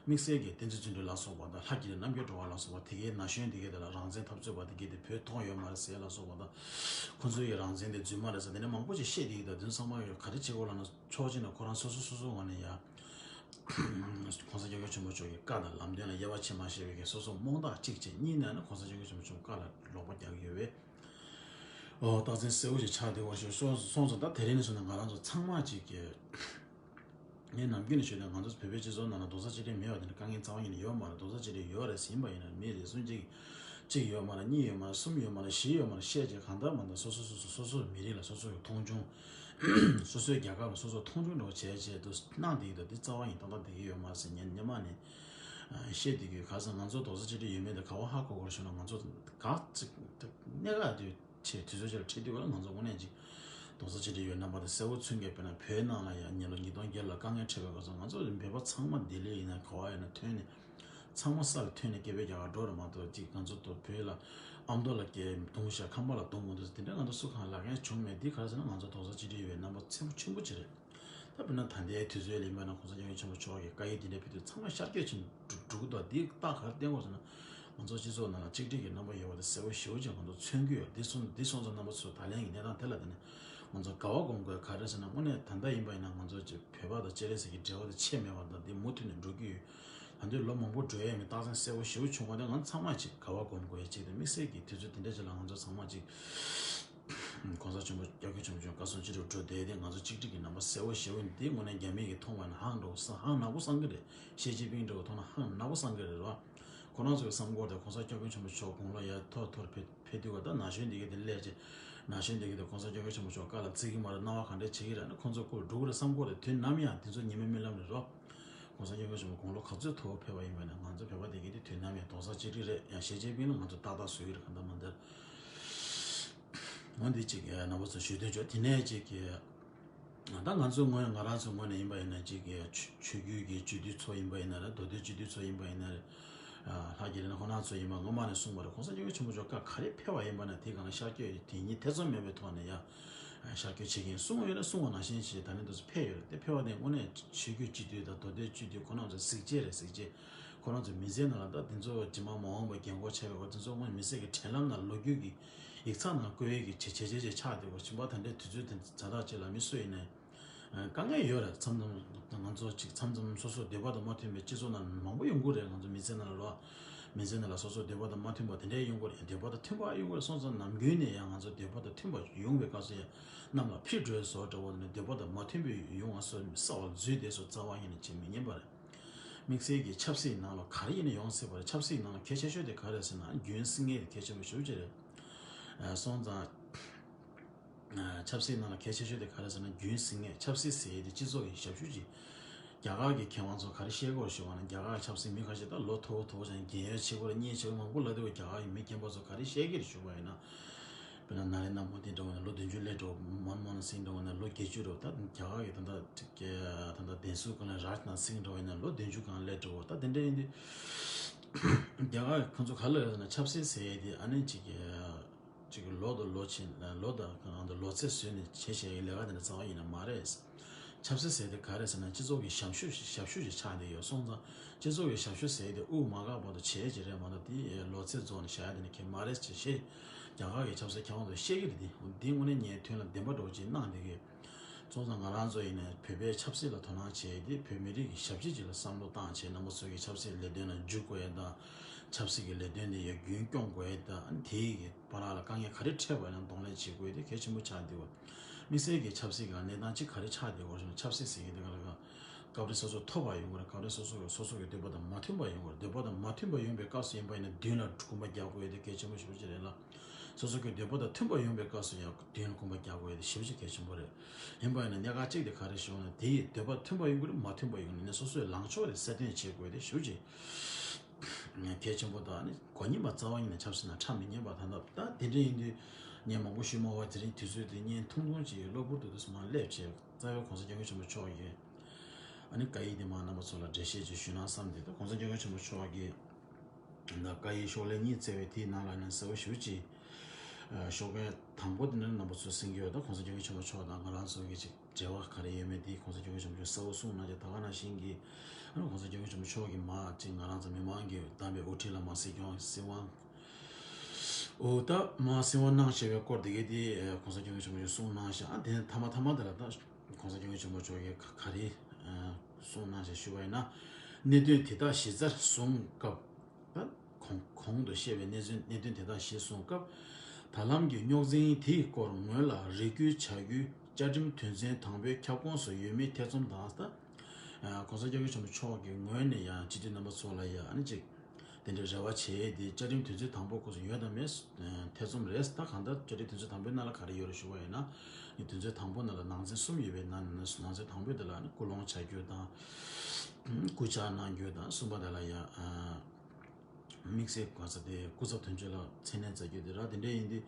དམིགས་བསལ་གྱིས་བསྟན་འཛིན་བརྩོན་འགྲུས་ལ་སོགས་པ་དང་། ལྷ་དགེ་ལེགས་རྣམ་རྒྱལ་སྒྲོལ་དཀར་ལ་སོགས་པ་དེ་གའི་ན་གཞོན་དེ་གའི་དེ་ལ་རང་བཙན་འཐབ་རྩོད་པ་དེ་གའི་དེ་བོད་ཐོག་ཡོད་མ་རེད་ཟེར་ལ་སོགས་པ་དང་། ཁོ་ཚོའི་རང་བཙན་དེ་རྫུན་མ་རེད་ཟེར་དེ་འདྲ་མང་པོ་ཅིག་བཤད་བསྡད་ཡོད། ད་དེ་ཚོ་ཚང་མ་ག་རེ་བྱེད་དགོས་ལབ་ན། ཕྱོགས་གཅིག་ནས་ཁོ་རང་སོ་སོ་སོ་སོའི་ངོས་ནས་ཡ་གོང་ས་སྐྱབས་མགོན་ཆེན་པོ་མཆོག་གི་བཀའ་དང་ལམ་སྟོན་ལ་དབྱེ་བ་ཕྱེ་མ་ཤེས་པའི་གི་སོ་སོ་རྨོངས་དག་གཅིག་བྱས། གཉིས་ནས་ནི་གོང་ས་སྐྱབས་མགོན་ཆེན་པོ་མཆོག་བཀའ་ལ་ལོག་པ་རྒྱག་གི་ཡོད་པས། ཨོ་རྟགས་མཚན་གསལ་བོ་ཞིག་ཆགས་བསྡད་པ་ཞིག་སོང་སོང་ཙང་། ད་དེ་རིང་ནས་བཟུང་ནས་ང་རང་ཚོ་ཚང་མ་གཅིག་གི། ངས་ནམ་རྒྱུན་ནས་ཞུས་ནས། ང་ཚོ་བོད་པའི་སྤྱི་ཚོགས་ནང་ལ་རྡོག་རྩ་གཅིག་སྒྲིལ་མེད་པ་དེ་འདྲ་དཀའ་ངལ་རྩ་བ་ཉིད་ནས་ཡོད་མ་རེད། རྡོག་རྩ་གཅིག་སྒྲིལ་ཡོད་རེད་ཟེར། ཡིན་པ་ཡིན་ན་མི་རེ་ཟུང་གཅིག་གཅིག་ཡོད་མ་རེད། གཉིས་ཡོད་མ་རེད། གསུམ་ཡོད་མ་རེད། བཞི་ཡོད་མ་རེད། བཤད་བྱས་གང་ལྟར་མ་ལྟར་སོ་སོ་སོ་སོ་སོ་སོའི་མི་རིགས་ལ་སོ་སོ་ཡི་མཐོང་ཆུང་། སོ་སོའི་རྒྱལ་ཁབ་ལ་སོ་སོ་མཐོང་ཆུང་འདྲ་བོ་བྱས་བྱས་དུ་གནང་བསྡད་ཀྱི་འདུག། འདི་རྩ་བ་ཡིན་ཏག་ཏག་བསྡད་ཀྱི་ཡོད་མ་རེད་ཟེར་ངས་སྔོན་མ་ནས་བཤད་བསྡད་ཀྱི་ཡོད། ག་ཟེར་ང་ཚོ་རྡོག་རྩ་གཅིག་སྒྲིལ་ཡོད་མེད་དེ་ག་པར་ཧ་གོ་དགོས་རེད་ཞུ་ན། ང་ཚོ་ག་ཅིག་གནད་འགག་དུས་ཆེ་དུས་ཚོད་ཆེ་ལ་འཕྲད་དུས་ག་ལ་ང་ཚོ་དངོས་གནས་ཅིག་རྡོག་རྩ་གཅིག་སྒྲིལ་ཡོད་རྣམ་པ་དེ་གསལ་བོ་མཚོན་གྱི། དཔེར་ན་བོད་ནང་ལ་ཡང་ཉིས་ལོ་ཉིས་སྟོང་བརྒྱད་ལ་དཀའ་ངལ་འཕྲད་པའི་སྐབས་སུ། ང་ཚོ་བོད་པ་ཚང་མ་ལྡི་ལི་ཡིན་ན་ག་པར་ཡིན་ན་ཐོན་ནས། ཚང་མ་ས་ལ་ཐོན་ནས་སྐད་འབོད་རྒྱག་གར་འགྲོ་རེད་མ་གཏོགས། ཅིག་ང་ཚོ་དོ་བོད་ལ་ཨ་མདོ་ལ་སྐད་རྡུང་བཞག། ཁམས་པ་ལ་རྡུང་མི་འདུག་ཟེར་དེ་འདྲ་ང་ཚོ་སུ་གང་ལབ་མཁན་བྱུང་མེད། འདི་ག་རེ་ཟེར་ན་ང་ཚོ་རྡོག་རྩ་གཅིག་སྒྲིལ་ཡོད་རྣམ་པ་ཚད་ཆེན་པོ་ཅིག་རེད། ད་དཔེར་ན་ད་ལྟའི་དུས་ཚོད་ལ་ཡིན་པ་ན་གོང་ས་སྐྱབས་མགོན་ཆེན་པོ་མཆོག་གིས་བཀའ་ཡིག་འདི་འདྲ་ཕུལ་དུས་ཚང་མ་ཤར་སྐྱོད་ཕྱིན་འགྲོ་འགྲོ་གི་འདུག། འདི་རྟགས་ག་རེ་བསྟན་དགོས་ཟེར་ན། ང་ཚོ་སྤྱི་ཚོགས་ནང་ལ་གཅིག་སྒྲིལ་གྱི་རྣམ་པ་ཡོད་པ་དེ་གསལ་བོ་ཞེ་པོ་ཅིག་ང་ཚོ་མཚོན་གྱི་ཡོད། འདི་སོང་འདི་སོང་ཙང་རྣམ་པ་ཚོ་ད་ལན་གྱི་གནས་སྟངས་དེ་ལ་བལྟས་ནས་ང་ཚོ་དགའ་བ་སྒོམ་དགོས་ག་རེ་ཟེར་ན། དངོས་གནས་ད་ལྟ་ཡིན་པ་ཡིན་ན་ང་ཚོ་ཅིག་བོད་པ་དང་སྤྱན་རས་གཟིགས་ཀྱི་འབྲེལ་བ་དེ་ཆད་མེད་པ་དང་། འདི་མུ་མཐུད་ནས་འགྲོ་གི་ཡོད། ད་དུང་ལོ་མང་པོ་འགྲོ་ཡས་མིན་རྟགས་མཚན་གསལ་བོ་ཞེ་པོ་བྱུང་བ་དེ་ང་ཚང་མ་ཅིག་དགའ་བ་སྒོམ་དགོས་ཡས་ཅིག་དང་། དམིགས་བསལ་གྱི་དུས་ཚོད་དེ་འདྲ་ཅིག་ལ་ང་ཚོ་ཚང་མ་ཅིག་གོང་ས་ཆེན་པོ་སྐྱབས་མགོན་ཆེན་པོ་མཆོག་བཀའ་གསུང་ཅི་རུ་འགྲོ་བསྡད་དེ། ང་ཚོ་གཅིག་སྒྲིལ་གྱི་རྣམ་པ་གསལ་བོ་ཞེ་པོ་འདི་དངོས་གནས་རྒྱ་མི་གིས་མཐོང་བ་ན་ཧང་འགྲོ་ས་ཧང་ནག་པོ་བསམ་གྱི་རེད། ཞི་ཅིན་ཕིང་འདྲ་བོ་མཐོང་ན་ཧང་ནག་པོ་བསམ་གྱི་རེད་བ། ཁོ་རང་ཚོའི་བསམ་སྐོར་དེ་གོང་ས་སྐྱབས་མགོན་ཆེན་པོ་མཆོག་དགུང་ལོ་ཡར་མཐོ་མཐོར་ཕེབས་ཕེབས་དུས་ག་ད་ན་གཞོན་འདི་གའི་དེ་སླེབས་བྱས། ན་གཞོན་འདི་གའི་དེ་གོང་ས་སྐྱབས་མགོན་ཆེན་པོ་མཆོག་བཀའ་ལ་བརྩི་གི་མ་རེད། སྣང་བ་ག་འདྲས་བྱེད་ཀྱི་རེད། ཨ་ནི་ཁོ་ཚོ་སྐོར་འགྲོ་གི་རེད་བསམ་སྐོར་དེ་དུས་ནམ་ཡང་དེ་ཚོ་ཉི་མའི་རྨི་ལམ་རེད་རོ། ༸གོང་ས་༸སྐྱབས་མགོན་ཆེན་པོ་དགུང་ལོ་ག་ཚོད་མཐོ་བོ་ཕེབས་པ་ཡིན་པ་ན། ང་ཚོ་བོད་པ་དེ་གའི་དེ་དུས་ནམ་ཡང་རྡོག་རྩ་གཅིག་སྒྲིལ་རེད། ཡང་ཞེ་ཆེ་པིན་ལ་ང་ཚོ་ཏག་ཏག་བཟོ་གི་རེད། གང་ལྟར་མ་འདིར་འོ་འདི་གཅིག་རྣམ་པ་ཚོ་ཞུ་འདོད་བྱུང་། དེ་ནས་གཅིག་གི་ད་ང་ཚོ་ངོས་ང་རང་ཚོ་ངོས་ནས་ཡིན་པ་ཡིན་ན་གཅིག་གི་ཆོས་བརྒྱུད་ཀྱི་སྤྱི་འཐུས་ཚོ་ཡིན་པ་ཡིན་ན་རེད། མདོ་སྟོད་སྤྱི་འཐུས་ཚོ་ཡིན་པ་ཡིན་ན་རེད། ལྷ་རྒྱ་རི་ན་ཁོ་ན་ཚོ་ཡིན་པ་སྔོན་མ་ནས་གསུངས་པ་རེད། ༸གོང་ས་༸སྐྱབས་མགོན་ཆེན་པོ་མཆོག་བཀའ་ག་རེ་ཕེབས་པ་ཡིན་པ་ན་དེ་ག་ན་ཤར་བསྐྱོད་དེ་ཉིད་ཐེ་ཚོམ་མེད་པའི་ཐོག་ནས་ཡ་ཤར་བསྐྱོད་བྱེད་མཁན་གསུང་བ་ཡོད་ན་གསུང་བ་ནང་བཞིན་བྱས། ད་ནི་འདི་ཚོ་ཕེབས་ཡོད་རེད། དེ་ཕེབས་པ་དེ་དངོས་གནས་ཆོས་བརྒྱུད་སྤྱི་འཐུས་དང་མདོ་སྟོད་སྤྱི་འཐུས་ཁོ་རང་ཚོ་གཟིགས་བྱེད་རེད། གཟིགས་བྱེད་ཁོ་རང་ཚོ་མི་ཚེ་ནང་ལ་ད་དེ་ཚོ་རྗེས་མ་མ་འོངས་པ་རྒན་འཁོགས་ཆགས་པའི་སྐོར་དེ་ཚོ་དངོས་མི་ཚེ་གི་དྲན་ལམ་ནང་ལོ་རྒྱུས་ཀྱི་ཡིག་ཚགས་ནང་བཀོད་ཡས་ཀྱི་བྱེད་བྱེད་བྱེད་བྱེད་ཆགས་བསྡད་པ་ཕྱིན་པ། ད་ལྟའི་དུས་ཚོད་དེ་ཛ་དྲག་ཅིག་ལ་མི་སུ་ཡིན་ནའི་དཀའ་ངལ་ཡོད་རེད། མཚམས་མཚམས་ང་ཚོ་གཅིག་མཚམས་མཚམས་སོ་སོ་འདོད་པ་དང་མ་མཐུན་པའི་སྤྱི་ཚོགས་ནང་མང་པོ་ཡོང་གི་རེད། ང་ཚོ་མི་ཚེ་ནང་ལ་ལོ་མི་ཚེ་ནང་ལ་སོ་སོ་འདོད་པ་དང་མ་མཐུན་པ་དེ་འདྲའི་ཡོང་གི་རེད། འདོད་པ་དང་མཐུན་པ་ཡོང་གི་རེད། སོང་ཙང་ནམ་རྒྱུན་ནས་ཡང་ང་ཚོ་འདོད་པ་དང་མཐུན་པ་ཡོང་བའི་སྐབས་སུ་ཡང་གནམ་ལ་འཕུར་འགྲོ་བཟོ་འདྲ་བོ་ནས་འདོད་པ་དང་མ་མཐུན་པའི་ཡོང་བ་སོ་གསར་བ་འཛུལ་བསྡད་སོ་རྩ་བ་ཉིད་ནས་བྱེད་མི་ཉན་པ་རེད། དམིགས་བསལ་གྱི་ཆབ་སྲིད་ནང་ལ་ག་རེ་ཡིན་ན་ཡོང་སྲིད་པ་རེད། ཆབ་སྲིད་ནང་ལ་གལ་ཆེ་ཤོས་དེ་ག་རེ་ཟེར་ན་རྒྱུན་སྲིང་ངེས་གལ་ཆེན་པོ་ཞེ་པོ་ཅིག་རེད། སོང་ཙང་ཆབ་སྲིད་ནང་ལ་གལ་ཆེ་ཤོས་དེ་ག་རེ་ཟེར་ན་རྒྱུན་སྲིང་ངེས། ཆབ་སྲིད་ཟེར་ཡས་དེ་སྤྱི་ཚོགས་ཀྱི་ཞབས་ཞུ་ཅིག་རྒྱ་གར་གྱི་མཁས་དབང་ཚོ་ག་རེ་བཤད་ཀྱི་ཡོད་ཞུ་བ་ན། རྒྱ་གར་ཆབ་སྲིད་མི་ཁ་ཤས་ད་ལོ་མཐོ་པོ་མཐོ་པོ་ཅན་རྒན་ཡོལ་བྱེད་དགོས་རེད། གཉེན་བྱེད་དགོས་མང་པོ་ལབ་དུས་རྒྱ་གར་གྱི་མི་རྒན་པ་ཚོ་ག་རེ་བཤད་ཀྱི་རེད་ཞུ་བ་ཡིན་ན། དཔེར་ན་ན་རེན་དྲ་མོ་དི་འདྲ་བོ་ཡིན་ན་ལོ་བདུན་ཅུ་སླེབས་འགྲོ། མན་མོ་ཧན་སིང་འདྲ་བོ་ཡིན་ན་ལོ་བརྒྱད་ཅུ་འགྲོ། ད་རྒྱ་གར་གྱི་ད་ལྟ་ད་ལྟ་བདེན་སྲུང་བཀའ་བློན་རཱཇ་ནཱཐ་སིང་འདྲ་བོ་ཡིན་ན་ལོ་བདུན་ཅུ་སྒང་སླེབས་འགྲོ། ད་དེ་འདྲ་ཡིན་དུས་རྒྱ་གར་ཁོང་ཚོ་ག་ལ་ཡོད་ཟེར་ན་ཆབ་སྲིད་ཟེར་ཡས་དེ་ཨ་ནི་གཅིག་གཅིག་ལོ་དང་ལོ་ཕྱིན་ལོ་དང་གང་དང་ལོ་ཚད་བཟོས་ནས་བྱེད་བྱེད་ཡས་ལས་ཀ་དེ་འདྲ་རྩ་བ་ཉིད་ནས་མ་རེད། ཆབ་སྲིད་ཟེར་དེ་ག་རེ་ཟེར་ན་སྤྱི་ཚོགས་ཀྱི་ཞབས་ཞུ་ཞབས་ཞུ་ཞིག་ཆགས་བསྡད་ཡོད། སོང་ཙང་སྤྱི་ཚོགས་ཀྱི་ཞབས་ཞུ་ཟེར་དེ་དབུགས་མ་འགག་བར་དུ་བྱས་ཀྱི་རེད་མ་གཏོགས་དེ་ལོ་ཚད་རྫོགས་ནས་བཞག་ཡ་དེ་ནི་ཁེ་མ་རེད་ཅེས་བཤད། རྒྱ་གར་གྱི་ཆབ་སྲིད་མཁས་དབང་ཚོས་བཤད་ཀྱི་རེད། དེ་དེ་དངོས་གནས་ངའི་དོན་ལ་བདེན་པ་འདྲ་བོ་ཅིག་གནང་བསྡད་ཀྱི་ཡོད། སོང་ཙང་ང་རང་ཚོ་ཡིན་ནའི་བོད་པའི་ཆབ་སྲིད་ལ་དོ་སྣང་བྱས་ཏེ་བོད་མི་རིགས་ཀྱི་ཞབས་ཕྱི་ཅིག་ལ་བསམ་བློ་བཏང་བྱས་རྣམ་པ་ཚོ་གི་ཆབ་སྲིད་ལས་དོན་ལ་འཇུག་དགོས་ཡ་དང་། ཆབ་སྲིད་ཀྱི་ལས་དོན་དེ་ཡ་རྒྱུན་སྐྱོང་དགོས་ཡ་དང་། དེའི་གི་བར་ལ་དཀའ་ངལ་ག་རེ་འཕྲད་པ་ཡིན་ན་གདོང་ལེན་བྱེད་དགོས་ཡ་དེ་གལ་ཆེན་པོ་ཆགས་འདུག་བ། དམིགས་བསལ་གྱི་ཆབ་སྲིད་ཀྱི་གནས་སྟངས་གཅིག་ག་རེ་ཆགས་བསྡད་ཡོད་ཞེ་ན། ཆབ་སྲིད་ཟེར་མཁན་དེ་ག་ལ་ག་སྐབས་རེ་སོ་སོ་ཐོབ་པ་ཡོང་གི་རེད། སྐབས་རེ་སོ་སོ་གི་སོ་སོ་གི་འདོད་པ་དང་མ་མཐུན་པ་ཡོང་གི་རེད། འདོད་པ་དང་མ་མཐུན་པ་ཡོང་བའི་སྐབས་སུ་ཡིན་པ་ཡིན་ན་མདུན་ལ་གོམ་པ་རྒྱག་དགོས་ཡ་དེ་གལ་ཆེན་པོ་ཞེ་པོ་ཅིག་རེད་ལ། སོ་སོ་གི་འདོད་པ་དང་མཐུན་པ་ཡོང་བའི་སྐབས་སུ་ཡང་མདུན་ལ་གོམ་པ་རྒྱག་དགོས་ཡ་དེ་ཞེ་པོ་ཅིག་གལ་ཆེན་པོ་རེད། ཡིན་པ་ཡིན་ན་གནད་འགག་གཅིག་དེ་ག་རེ་ཞུ་ན། དེ་ཡི་འདོད་པ་མཐུན་པ་ཡོང་གི་རེད་མ་མཐུན་པ་ཡོང་གི་རེད། སོ་སོའི་ལངས་ཕྱོགས་དེ་གསལ་སྟོན་བྱེད་དགོས་ཡ་དེ་ཞེ་པོ་ཅིག་གལ་ཆེན་པོ་དང་ནི་གོ་རྙིང་པ་རྩ་བ་ཉིད་ནས་ཆབ་སྲིད་ནང་འཁྲབ་མི་ཉན་པ། ད་ལྟ་ད་དེ་འདྲ་ཡིན་དུས་ངས་མང་པོ་ཞུ་མ་བ་དེ་རིང་དུས་ཚོད་དེ་བརྙན་ཐུང་ཐུང་ཅིག་གློ་བུར་དུ་དུས་སུ་མར་སླེབས་བྱས། རྩ་བའི་༸གོང་ས་༸སྐྱབས་མགོན་ཆེན་པོ་མཆོག་གིས་ཨ་ནི་བཀའ་ཡིག་དེ་མར་རྣམ་པ་ཚོ་ལ་འགྲེལ་བཤད་ཅིག་ཞུས་ན་བསམ་སྟེ། ད་༸གོང་ས་༸སྐྱབས་མགོན་ཆེན་པོ་མཆོག་གིས་ད་བཀའ་ཡིག་ཤོག་ལྷེ་གཉིས་བསྩལ་བའི་དེའི་ནང་ལ་ནི་གསལ་པོ་ཞེ་པོ་ཅིག་ཤོག་གན་དང་པོ་དེ་ནི་རྣམ་པ་ཚོས་གཟིགས་ཀྱི་ཡོད། ད་༸གོང་ས་༸སྐྱབས་མགོན་ཆེན་པོ་མཆོག་དང་ང་རང་ཚོ་གི་ཅིག་འབྲེལ་བ་ག་རེ་ཡོད་མེད་དེ་༸གོང་ས་༸སྐྱབས་མགོན་ཆེན་པོ་མཆོག་གསལ་པོ་གསུངས་གནང་བྱས། ད་ག་ནང་བཞིན་གྱི་ཨ་ནི་༸གོང་ས་༸སྐྱབས་མགོན་ཆེན་པོ་མཆོག་གིས་མར་ཅིག་ང་རང་ཚོ་མི་མང་གིས་བདམས་པའི་དབུ་ཁྲིད་བླ་མ་སྲིད་སྐྱོང་སྲིད་དབང་། འོ་ད་མར་སྲིད་དབང་གནང་བྱས་པའི་སྐོར་དེ་གའི་དེ་༸གོང་ས་༸སྐྱབས་མགོན་ཆེན་པོ་མཆོག་གསུངས་གནང་བྱས། ཨ་དེ་ནས་མཐའ་མ་མཐའ་མ་དེ་ལ་ད་༸གོང་ས་༸སྐྱབས་མགོན་ཆེན་པོ་མཆོག་གིས་ག་ག་རེ་གསུངས་གནང་བྱས་ཞུ་བ་ཡིན་ན། གནད་དོན་དེ་དག་གཞི་རྩར་བཟུང་སྐབས། ད་གོང་གོང་དུ་བཤད་པའི་གནད་དོན་གནད་དོན་དེ་དག་གཞིར་བཟུང་སྐབས། ད་ལམ་གྱི་རྙོག་འཛིང་དེའི་སྐོར་ངོས་ལ་རེ་སྐུལ་བྱ་རྒྱུའི་བཅའ་ཁྲིམས་དོན་ཚན་དང་པོའི་ཁྱབ་ཁོངས་སུ་ཡོད་མེད་ཐེ་ཚོམ་དང་། ད་༸གོང་ས་༸སྐྱབས་མགོན་ཆེན་པོ་མཆོག་གི་ངོས་ནས་ཡང་སྤྱི་འཐུས་རྣམ་པ་ཚོ་ལ་ཡང་ཨ་ནི་ཅིག་དེ་འདྲའི་རེ་བ་བྱས་ཏེ་བཅའ་ཁྲིམས་དོན་ཚན་དང་པོ་སྐོར་སུ་ཡོད་དམ་མེད་ཐེ་ཚོམ་རེད། ད་གང་ལྟར་བཅའ་ཁྲིམས་དོན་ཚན་དང་པོའི་ནང་ལ་ག་རེ་ཡོད་རེད་ཞུ་བ་ཡིན་ན། ནི་དོན་ཚན་དང་པོ་ནང་ལ་ནང་ཚན་གསུམ་ཡོད་པའི་ནང་ནས་ནང་ཚན་དང་པོའི་དེ་ལ་ནི་སྐུལ་སློང་བྱ་རྒྱུ་དང་། སྐུ་བཅར་གནང་རྒྱུ་དང་། གསུམ་པ་དེ་ལ་ཡང་དམིགས་བསལ་ག་ས་དེ་སྐུ་ཚབ་དོན་གཅོད་ལ་མཚན་གནས་མཛད་རྒྱུ་དེ་ར་དེ་འདྲ་ཡིན་དུས།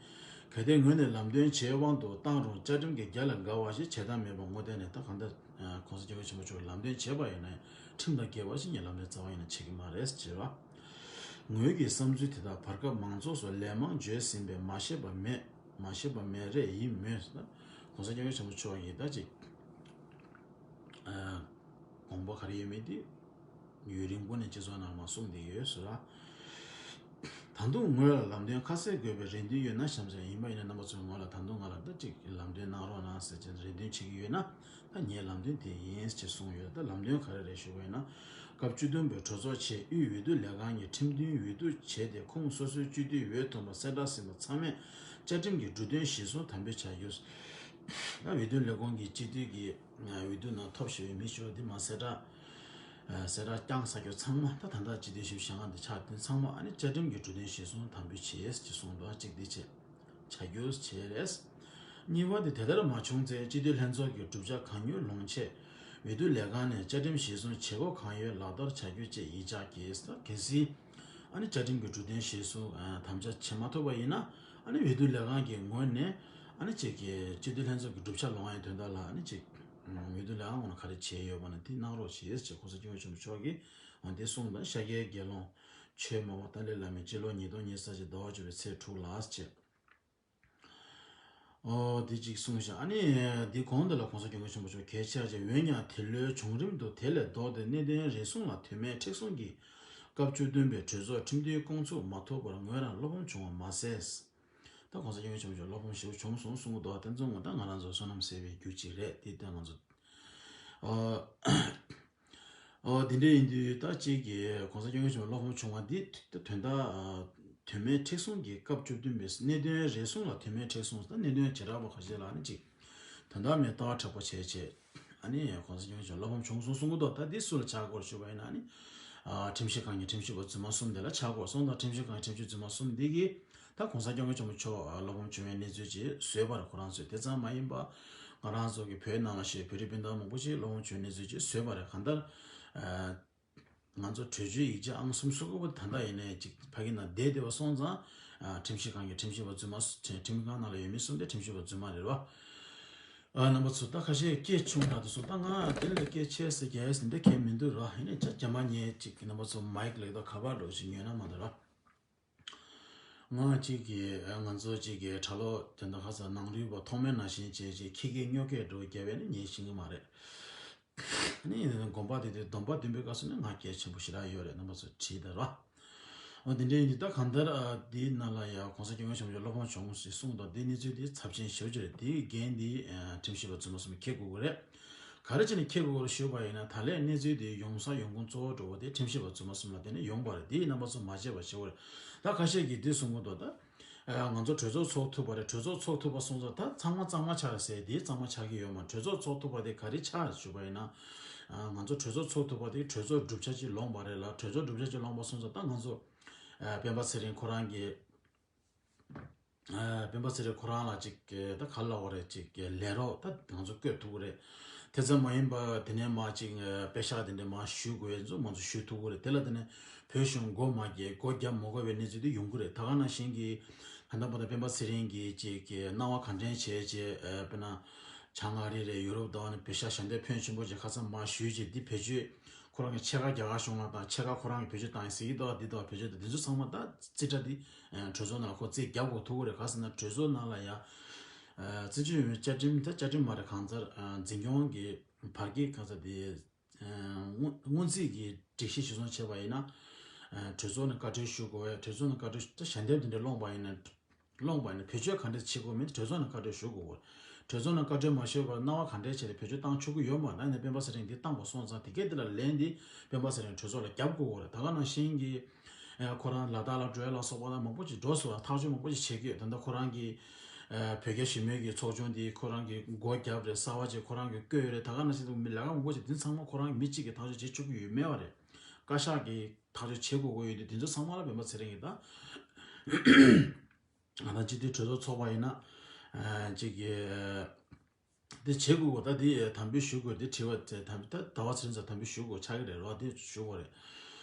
གལ་ཏེ་ངོས་ནས་ལམ་སྟོན་བྱེད་དབང་དུ་བཏང་རུང་བཅའ་ཁྲིམས་ཀྱི་རྒྱ་ལས་འགལ་བ་ཞིག་བྱེད་ཐབས་མེད་པ་ངོ་བསྟན་ནས། ད་གང་ལྟར་༸གོང་ས་༸སྐྱབས་མགོན་ཆེན་པོ་མཆོག་ལམ་སྟོན་བྱས་པ་ཡིན་ན་ཁྲིམས་དང་འགལ་བ་ཞིག་ངས་ལམ་སྟོན་རྩ་བ་ཉིད་ནས་བྱེད་ཀྱི་མ་རེད་ཅེས་པ། ངོས་ཀྱི་བསམ་ཚུལ་དེ་དག་བར་སྐབས་མང་ཚོགས་སུ་ལན་མང་བརྗོད་ཟིན་པས་མ་ཤེས་པ་མེད། མ་ཤེས་པ་མེད་རེད། ཡིན་མོད། ༸གོང་ས་༸སྐྱབས་མགོན་ཆེན་པོ་མཆོག་ཡིན་ད་ཅིག་དགོངས་པ་ག་རེ་ཡོད་མེད་དེ་ཡུན་རིང་པོ་ནས་སྤྱི་ཚོགས་ནང་མར་གསུངས་བསྡད་ཡོད་ཟེར་ར། ད་དུང་ངོས་ལ་ལམ་སྟོན་ཁ་གསལ་དགོས་པའི་རེ་འདུན་ཡོད་ན་གཤམ་གསལ། ཡིན་པ་ཡིན་ན་རྣམ་པ་ཚོས་ངོས་ལ་ད་དུང་ང་ལ་ད་ཅིག་ལམ་སྟོན་གནང་རོགས་གནང་ཟེར་བྱས་རེ་འདུན་བྱེད་ཀྱི་ཡོད་ན། ད་ངས་ལམ་སྟོན་དེ་ཡིན་ཅེས་གསུངས་ཡོད། ད་ལམ་སྟོན་ག་རེ་རེད་ཞུ་བ་ཡིན་ན། སྐབས་བཅུ་བདུན་པའི་གྲོས་ཚོགས་ཆེད་དབུས་འོས་བསྡུ་ལས་ཁང་གི་ཁྲིམས་མཐུན་འོས་བསྡུ་བྱས་ཏེ་ཁོངས་སོ་སོའི་སྤྱི་འཐུས་འོས་ཐོབ་པ་གསལ་བསྒྲགས་ཟིན་པ་ཚང་མས་བཅའ་ཁྲིམས་ཀྱི་འབྲུ་དོན་གཞིར་བཟུང་དམ་འབུལ་བྱ་རྒྱུ། ད་འོས་བསྡུ་ལས་ཁུངས་ཀྱི་སྤྱི་འཐུས་ཀྱི་འོས་བསྡུ་ནང་ཐོབ་བཞག་པའི་མི་ཞིག་འདི་མ་གསལ་བསྒྲགས། གསལ་བསྒྲགས་བསྐྱངས་ཚར་རྒྱུ་ཚང་མ། ད་ད་ལྟ་སྤྱི་འཐུས་ཞིབ་བཤེར་ཁང་དུ་ཆགས་དོན་ཚང་མ་ཨ་ནི་བཅའ་ཁྲིམས་ཀྱི་འབྲུ་དོན་གཞིར་བཟུང་དམ་འབུལ་བྱས་ཅེས་གསུངས་འདུག་ཨ་གཅིག་འདི་བྱས། བྱ་རྒྱུ་བྱས་རེད། གཉིས་པ་དེ་དེ་ལྟར་མ་བྱུང་ཚེ་སྤྱི་འཐུས་ལྷན་ཚོགས་ཀྱི་གྲུབ་ཆ་གང་མྱུར་ལོངས་ཆེད། འོས་བསྡུ་ལས་ཁང་ནས་བཅའ་ཁྲིམས་གཞིར་བཟུང་བྱེད་སྒོ་གང་ཡོད་ལག་བསྟར་བྱ་རྒྱུ་བཅས་ཡིག་ཆ་གིས་གལ་སྲིད་ཨ་ནི་བཅའ་ཁྲིམས་ཀྱི་གྲོས་དོན་གཞིར་བཟུང་དམ་བཅའ་བྱེད་མ་ཐུབ་པ་ཡིན་ན། ཨ་ནི་འོས་བསྡུ་ལས་ཁང་གི་ངོས་ནས་ཨ་ནི་ཅིག་གི་སྤྱི་འཐུས་ལྷན་ཚོགས་ཀྱི་གྲུབ་ཆ་ལོང་བའི་དོན་དག་ལ་ཨ་ནི་ཅིག་འོས་བསྡུ་ལས་ཁང་ངོས་ནས་ག་རེ་བྱས་ཡོད་པ་ན་དེ་གནང་རོགས་ཞེས་ཅེས་༸གོང་ས་༸སྐྱབས་མགོན་ཆེན་པོ་མཆོག་གིས་འོན་ཏེ་གསུངས་དང་ཤཱཀྱའི་དགེ་སློང་ཆོས་སྨྲ་བ་ཏཱ་ལའི་བླ་མས་སྤྱི་ལོ་ཉིས་སྟོང་ཉི་ཤུ་རྩ་གཅིག་ཟླ་བ་བཅུ་པའི་ཚེས་དྲུག་ལ་ཅེས། ཨོ་དེ་གཅིག་གསུངས་ཤག་ཨ་ནི་དེ་གོང་དེ་ལ་༸གོང་ས་༸སྐྱབས་མགོན་ཆེན་པོ་མཆོག་གལ་ཆེ་བ་ཅིག་འོན་ཀྱང་དེ་ལོའི་བྱུང་རིམ་དུ་དེ་ལས་ལྡོག་སྟེ་གནད་དོན་རེ་ཟུང་ལ་དོན་མེད་མཁྲེགས་བཟུང་གིས་སྐབས་བཅུ་བདུན་པའི་གྲོས་ཚོགས་ཁྲིམས་མཐུན་སྐོང་ཚུགས་མ་ཐུབ་པར་ངོས་རང་བློ་ཕམ་བྱུང་བ་མ་ཟད། ད་༸གོང་ས་༸སྐྱབས་མགོན་ཆེན་པོ་མཆོག་བློ་ཕམ་ཞེ་པོ་བྱུང་སོང་གསུང་གི་འདུག་དེ་ཚོ་ངོ་ད་ང་རང་ཚོ་བསོད་ནམས་ཟད་པའི་རྒྱུ་གཅིག་རེད། དེ་ལྟར་ང་ཚོ་ཨོ། ཨོ་དེ་འདྲ་ཡིན་དུས་ད་གཅིག་གིས་༸གོང་ས་༸སྐྱབས་མགོན་ཆེན་པོ་བློ་ཕམ་བྱུང་བ་འདི་དོན་དག་དོན་མེད་མཁྲེགས་བཟུང་གི་སྐབས་བཅུ་བདུན་པའི་གནད་དོན་རེ་ཟུང་ལ་དོན་མེད་མཁྲེགས་བཟུང་ད་གནད་དོན་བྱེ་བྲག་པ་ཁ་ཤས་ལ་ནི་གཅིག་དོན་དག་མེད་ལྟ་བ་དྲག་པོ་བྱས་བྱས་ཨ་ནི་༸གོང་ས་༸སྐྱབས་མགོན་ཆེན་པོ་བློ་ཕམ་བྱུང་སོང་གསུང་གི་འདུག་ད་འདི་སུ་ལ་ཆགས་སྐོར་ཞུས་པ་ཡིན་ན་ནི་ཁྲིམས་ཞིབ་ཁང་གི་ཁྲིམས་ཞིབ་པ་རྫུན་མ་གསུམ་དེ་ལ་ཆགས་སྐོར་སོང་ད་ཁྲིམས་ཞིབ་ཁང་གི་ཁྲིམས་ཞིབ་རྫུན་མ་གསུམ་འདི་གིས། ད་༸གོང་ས་༸སྐྱབས་མགོན་ཆེན་པོ་མཆོག་བློ་ཕམ་བྱུང་བའི་གནས་ཚུལ་ཅིག་བཟོས་པ་རེད། ཁོ་རང་ཚོས་དེ་ཙམ་མ་ཡིན་པ་ང་རང་ཚོ་གི་བོད་ནང་ལ་བཞུགས་བོད་རིགས་སྤུན་ཟླ་མང་པོ་ཅིག་བློ་ཕམ་བྱུང་བའི་གནས་ཚུལ་ཅིག་བཟོས་པ་རེད། གང་ལྟར་ང་ཚོ་གྲོས་ཆོད་ཡིག་ཆ་ཨང་གསུམ་སོ་དགུ་པ་ད་ལྟ་ཡིན་ནའི་ཅིག་ཕ་གི་ནང་བསྡད་བསྡད་པ་སོང་ཙང་ཁྲིམས་ཞིབ་ཁང་གི་ཁྲིམས་ཞིབ་པ་རྫུན་མ་ཁྲིམས་ཁང་ནང་ལ་ཡོད་མི་གསུམ་དེ་ཁྲིམས་ཞིབ་པ་རྫུན་མ་རེད་བ། རྣམ་པ་ཚོ་ད་ཁ་ཤས་སྐད་ཆུང་དྲགས་འདུག་སོང་ད་ང་དེ་ལས་སྐད་ཆེ་ས་རྒྱས་ཟིན་འདྲ་གལ་མི་འདུག་ར། ཡིན་ནའི་ཅག་རྒྱ་མ་ཉེ་ཅིག་རྣམ་པ་ཚོ་མའིག་ལེགས་དོ་ག་པར་འགྲོ་ཞིག་ཉོས་ན་མ་འདུག་ར། ང་གཅིག་གིས་ང་ཚོ་གཅིག་གིས་གྲྭ་ལོག་དེ་འདྲ་ཁ་ས་ནང་རུལ་པ་ཐོག་མའི་ནང་བཞིན་བྱས་བྱས་ཁྱི་སྐད་སྨྱོ་སྐད་འགྲོ་རྒྱབ་པས་ནི་ཉན་ཤེས་ཀྱི་མ་རེད། ནི་དགོན་པ་དེ་དུས་སྡོམ་པ་བདུན་པའི་སྐབས་སུ་ནི་ང་གལ་ཆེན་པོ་ཞེ་དྲག་ཡོད་རེད། རྣམ་པ་ཚོ་བྲིས་དང་ར། འོ་དེ་འདྲའི་ཡིན་དུས་ད་གང་ལྟར་འདིའི་ནང་ལ་ཡང་གོང་ས་སྐྱབས་མགོན་ཆེན་པོ་མཆོག་བློ་ཕམ་བྱུང་ཞེས་གསུངས་དང་འདིའི་གནས་ཚུལ་འདི་ཚབས་ཆེན་ཞེ་པོ་ཅིག་རེད། དེའི་འགན་འདི་ཁྲིམས་ཞིབ་པ་རྫུན་མ་གསུམ་འཁྱེར་དགོས་ཀྱི་རེད། ག་རེ་བྱས་ནས་འཁྱེར་དགོས་རེད་ཞུས་པ་ཡིན་ན་ད་ལན་གནས་ཚུལ་དེ་ཡོང་ས་ཡོང་ཁུངས་གཙོ་བོ་འགྲོ་བ་དེ་ཁྲིམས་ཞིབ་པ་རྫུན་མ་གསུམ་ལ་བརྟེན་ནས་ཡོང་བ་རེད། དེ་ཡིན་རྣམ་པ་ཚོ་མ་བརྗེད་པ་བྱེད་དགོས་རེད། ད་ཁ་ཤས་ཀྱིས་འདི་གསུང་གི་འདུག་ད་ང་ཚོ་གྲོས་ཚོགས་ཚོགས་ཐུབ་པ་རེད། གྲོས་ཚོགས་ཚོགས་ཐུབ་པ་སོང་ཙང་ད་ཚང་མ་གཙང་མ་ཆགས་རེད་ཟེར། དེ་གཙང་མ་ཆགས་ཀྱི་ཡོད་མ་རེད། གྲོས་ཚོགས་ཚོགས་ཐུབ་པ་དེ་ག་རེ་ཆགས་ཞུས་པ་ཡིན་ན་ང་ཚོ་གྲོས་ཚོགས་ཚོགས་ཐུབ་པ་དེ་གྲོས་ཚོགས་གྲུབ་ཆ་ཅིག་ལོངས་པ་རེད་ལ། གྲོས་ཚོགས་གྲུབ་ཆ་ཅིག་ལོངས་པ་སོང་ཙང་ད་ང་ཚོ་སྤེན་པ་ཚེ་རིང་ཁོ་རང་གི་སྤེན་པ་ཚེ་རིང་ཁོ་རང་ལ་ཅིག་ད་ག་ལབ་དགོས་རེད། ཅིག་ལས་རོགས་ད་ང་ཚོ་བསྐོས་ཐུབ་ཀྱི་རེད། དེ་ཙམ་མ་ཡིན་པ་དེ་ནས་མ་ཅིག་པེ་ཤག་དེ་འདྲ་མ་ཞུ་དགོས་ཡས་ཚོ་ང་ཚོ་ཞུ་ཐུབ་ཀྱི་རེད། དེ་ལ་དེ་ནས་བོད་གཞུང་མགོ་མ་བརྒྱབ་མགོ་རྒྱབ་མ་དགོས་པའི་གནས་ཚུལ་དེ་ཡོང་གི་རེད། ད་ག་ནང་བཞིན་གྱི་ད་ལྟ་བར་དུ་སྤེན་པ་ཚེ་རིང་གིས་ཅིག་གནང་བ་གང་དྲན་བྱས་བྱས་དཔེར་ན་བྱང་ཨ་རི་རེད། ཡུ་རོབ་དང་ནི་བོད་ཤག་ཞལ་འདེབས་ཕོན་ཆེན་པོ་ཅིག་ཁ་ཚང་མ་ཞུས་བྱས་འདི་བེད་སྤྱོད། ཁོ་རང་གི་ཕྱེད་ཀ་རྒྱ་གར་གཞུང་ལ་དང་ཕྱེད་ཀ་ཁོ་རང་གི་བེད་སྤྱོད་བཏང་ཡིན་ཟེར་གྱི་འདུག་འདི་འདུག་བེད་སྤྱོད་དང་འདི་ཚོ་ཚང་མ་ད་རྩིས་ཁྲ་འདི་གྲོས་ཚོགས་ནང་ལ་ཁོ་རྩིས་རྒྱག་དགོས་ཐུག་གི་རེད། ག་ཟེར་ན་གྲོས་ཚོགས་ནང་ལ་ཡ་རྩིས་ཞིབ་ཡོད་བཅའ་ཁྲིམས་ད་བཅའ་ཁྲིམས་མ་རེད། གང་ལྟར་འཛིན་སྐྱོང་གི་བར་གྱི་ག་ཟེར་དེ་སྔོན་རྩིས་ཀྱི་སྒྲིག་གཞི་གཞིར་བཟུང་བྱས་པ་ཡིན་ན་གྲོས་ཚོགས་ནས་བཀའ་འཁྲོལ་ཞུ་དགོས། གྲོས་ཚོགས་ནས་བཀའ་འཁྲོལ་ད་ཞལ་འདེབས་འདི་འདྲ་སློང་པ་ཡིན་ན། སློང་པ་ནི་བེད་སྤྱོད་ག་འདྲ་བྱེད་དགོས་མིན་གྲོས་ཚོགས་ནས་བཀའ་འཁྲོལ་ཞུ་དགོས། གྲོས་ཚོགས་ནས་བཀའ་འཁྲོལ་མ་ཞུས་པར་སྣང་བ་ག་འདྲ་བྱས་ཏེ་བེད་སྤྱོད་བཏང་ཆོག་གི་ཡོད་མ་རེད། ནས་སྤེན་པ་ཚེ་རིང་འདི་བཏང་པ་སོང་ཙང་དེ་གས་དེ་ལ་ལན་འདི་སྤེན་པ་ཚེ་རིང་གྲོས་ཚོགས་ལ་རྒྱབ་དགོས་རེད། ད་ག་ནང་བཞིན་གྱི་ཁོ་རང་ལ་དྭགས་ལ་འགྲོ་ཡ་ལ་སོགས་པ་ལ་མང་པོ་ཅིག་འགྲོ་སོང་། ཐག་གཅོད་མང་པོ་ཅིག་བྱེད་ཀྱི་ཡོད། ད་ལྟ་ཁོ་རང་གི་བོད་རྒྱ་ཞི་མོལ་གྱི་ཚོགས་ཆུང་འདི་ཁོ་རང་གི་སྒོ་རྒྱབ་རེད། གསར་བ་ཅིག་ཁོ་རང་གི་བསྐོས་ཡོད་རེད། ད་ག་ནང་བཞིན་དུ་མི་ལས་ཀ་མང་པོ་ཅིག་འདི་ཚང་མ་ཁོ་རང་གི་མི་གཅིག་གིས་ཐག་གཅོད་བྱེད་ཆོག་གི་ཡོད་མེད་པ་རེད། བཀའ་ཤག་གིས་ཐག་གཅོད་བྱེད་དགོས་ཀྱི་ཡོད་དུས་དེ་ཚོ་ཚང་མ་ལ་སྤེན་པ་ཚེ་རིང་གིས་ད་ང་ད་སྤྱི་འཐུས་གྲོས་ཚོགས་ཚོགས་པ་ཡིན་ན་ཅིག་གི་དེ་བྱེད་དགོས་གོ། ད་དེ་དམ་འབུལ་ཞུ་དགོས་དེ་དྲི་བ་དེ་དམ་ད་ཟླ་བ་ཚེ་རིང་ཚོ་དམ་འབུལ་ཞུ་དགོས་ཆགས་ཀྱི་རེད་རོ། དེ་ཞུ་དགོས་རེད།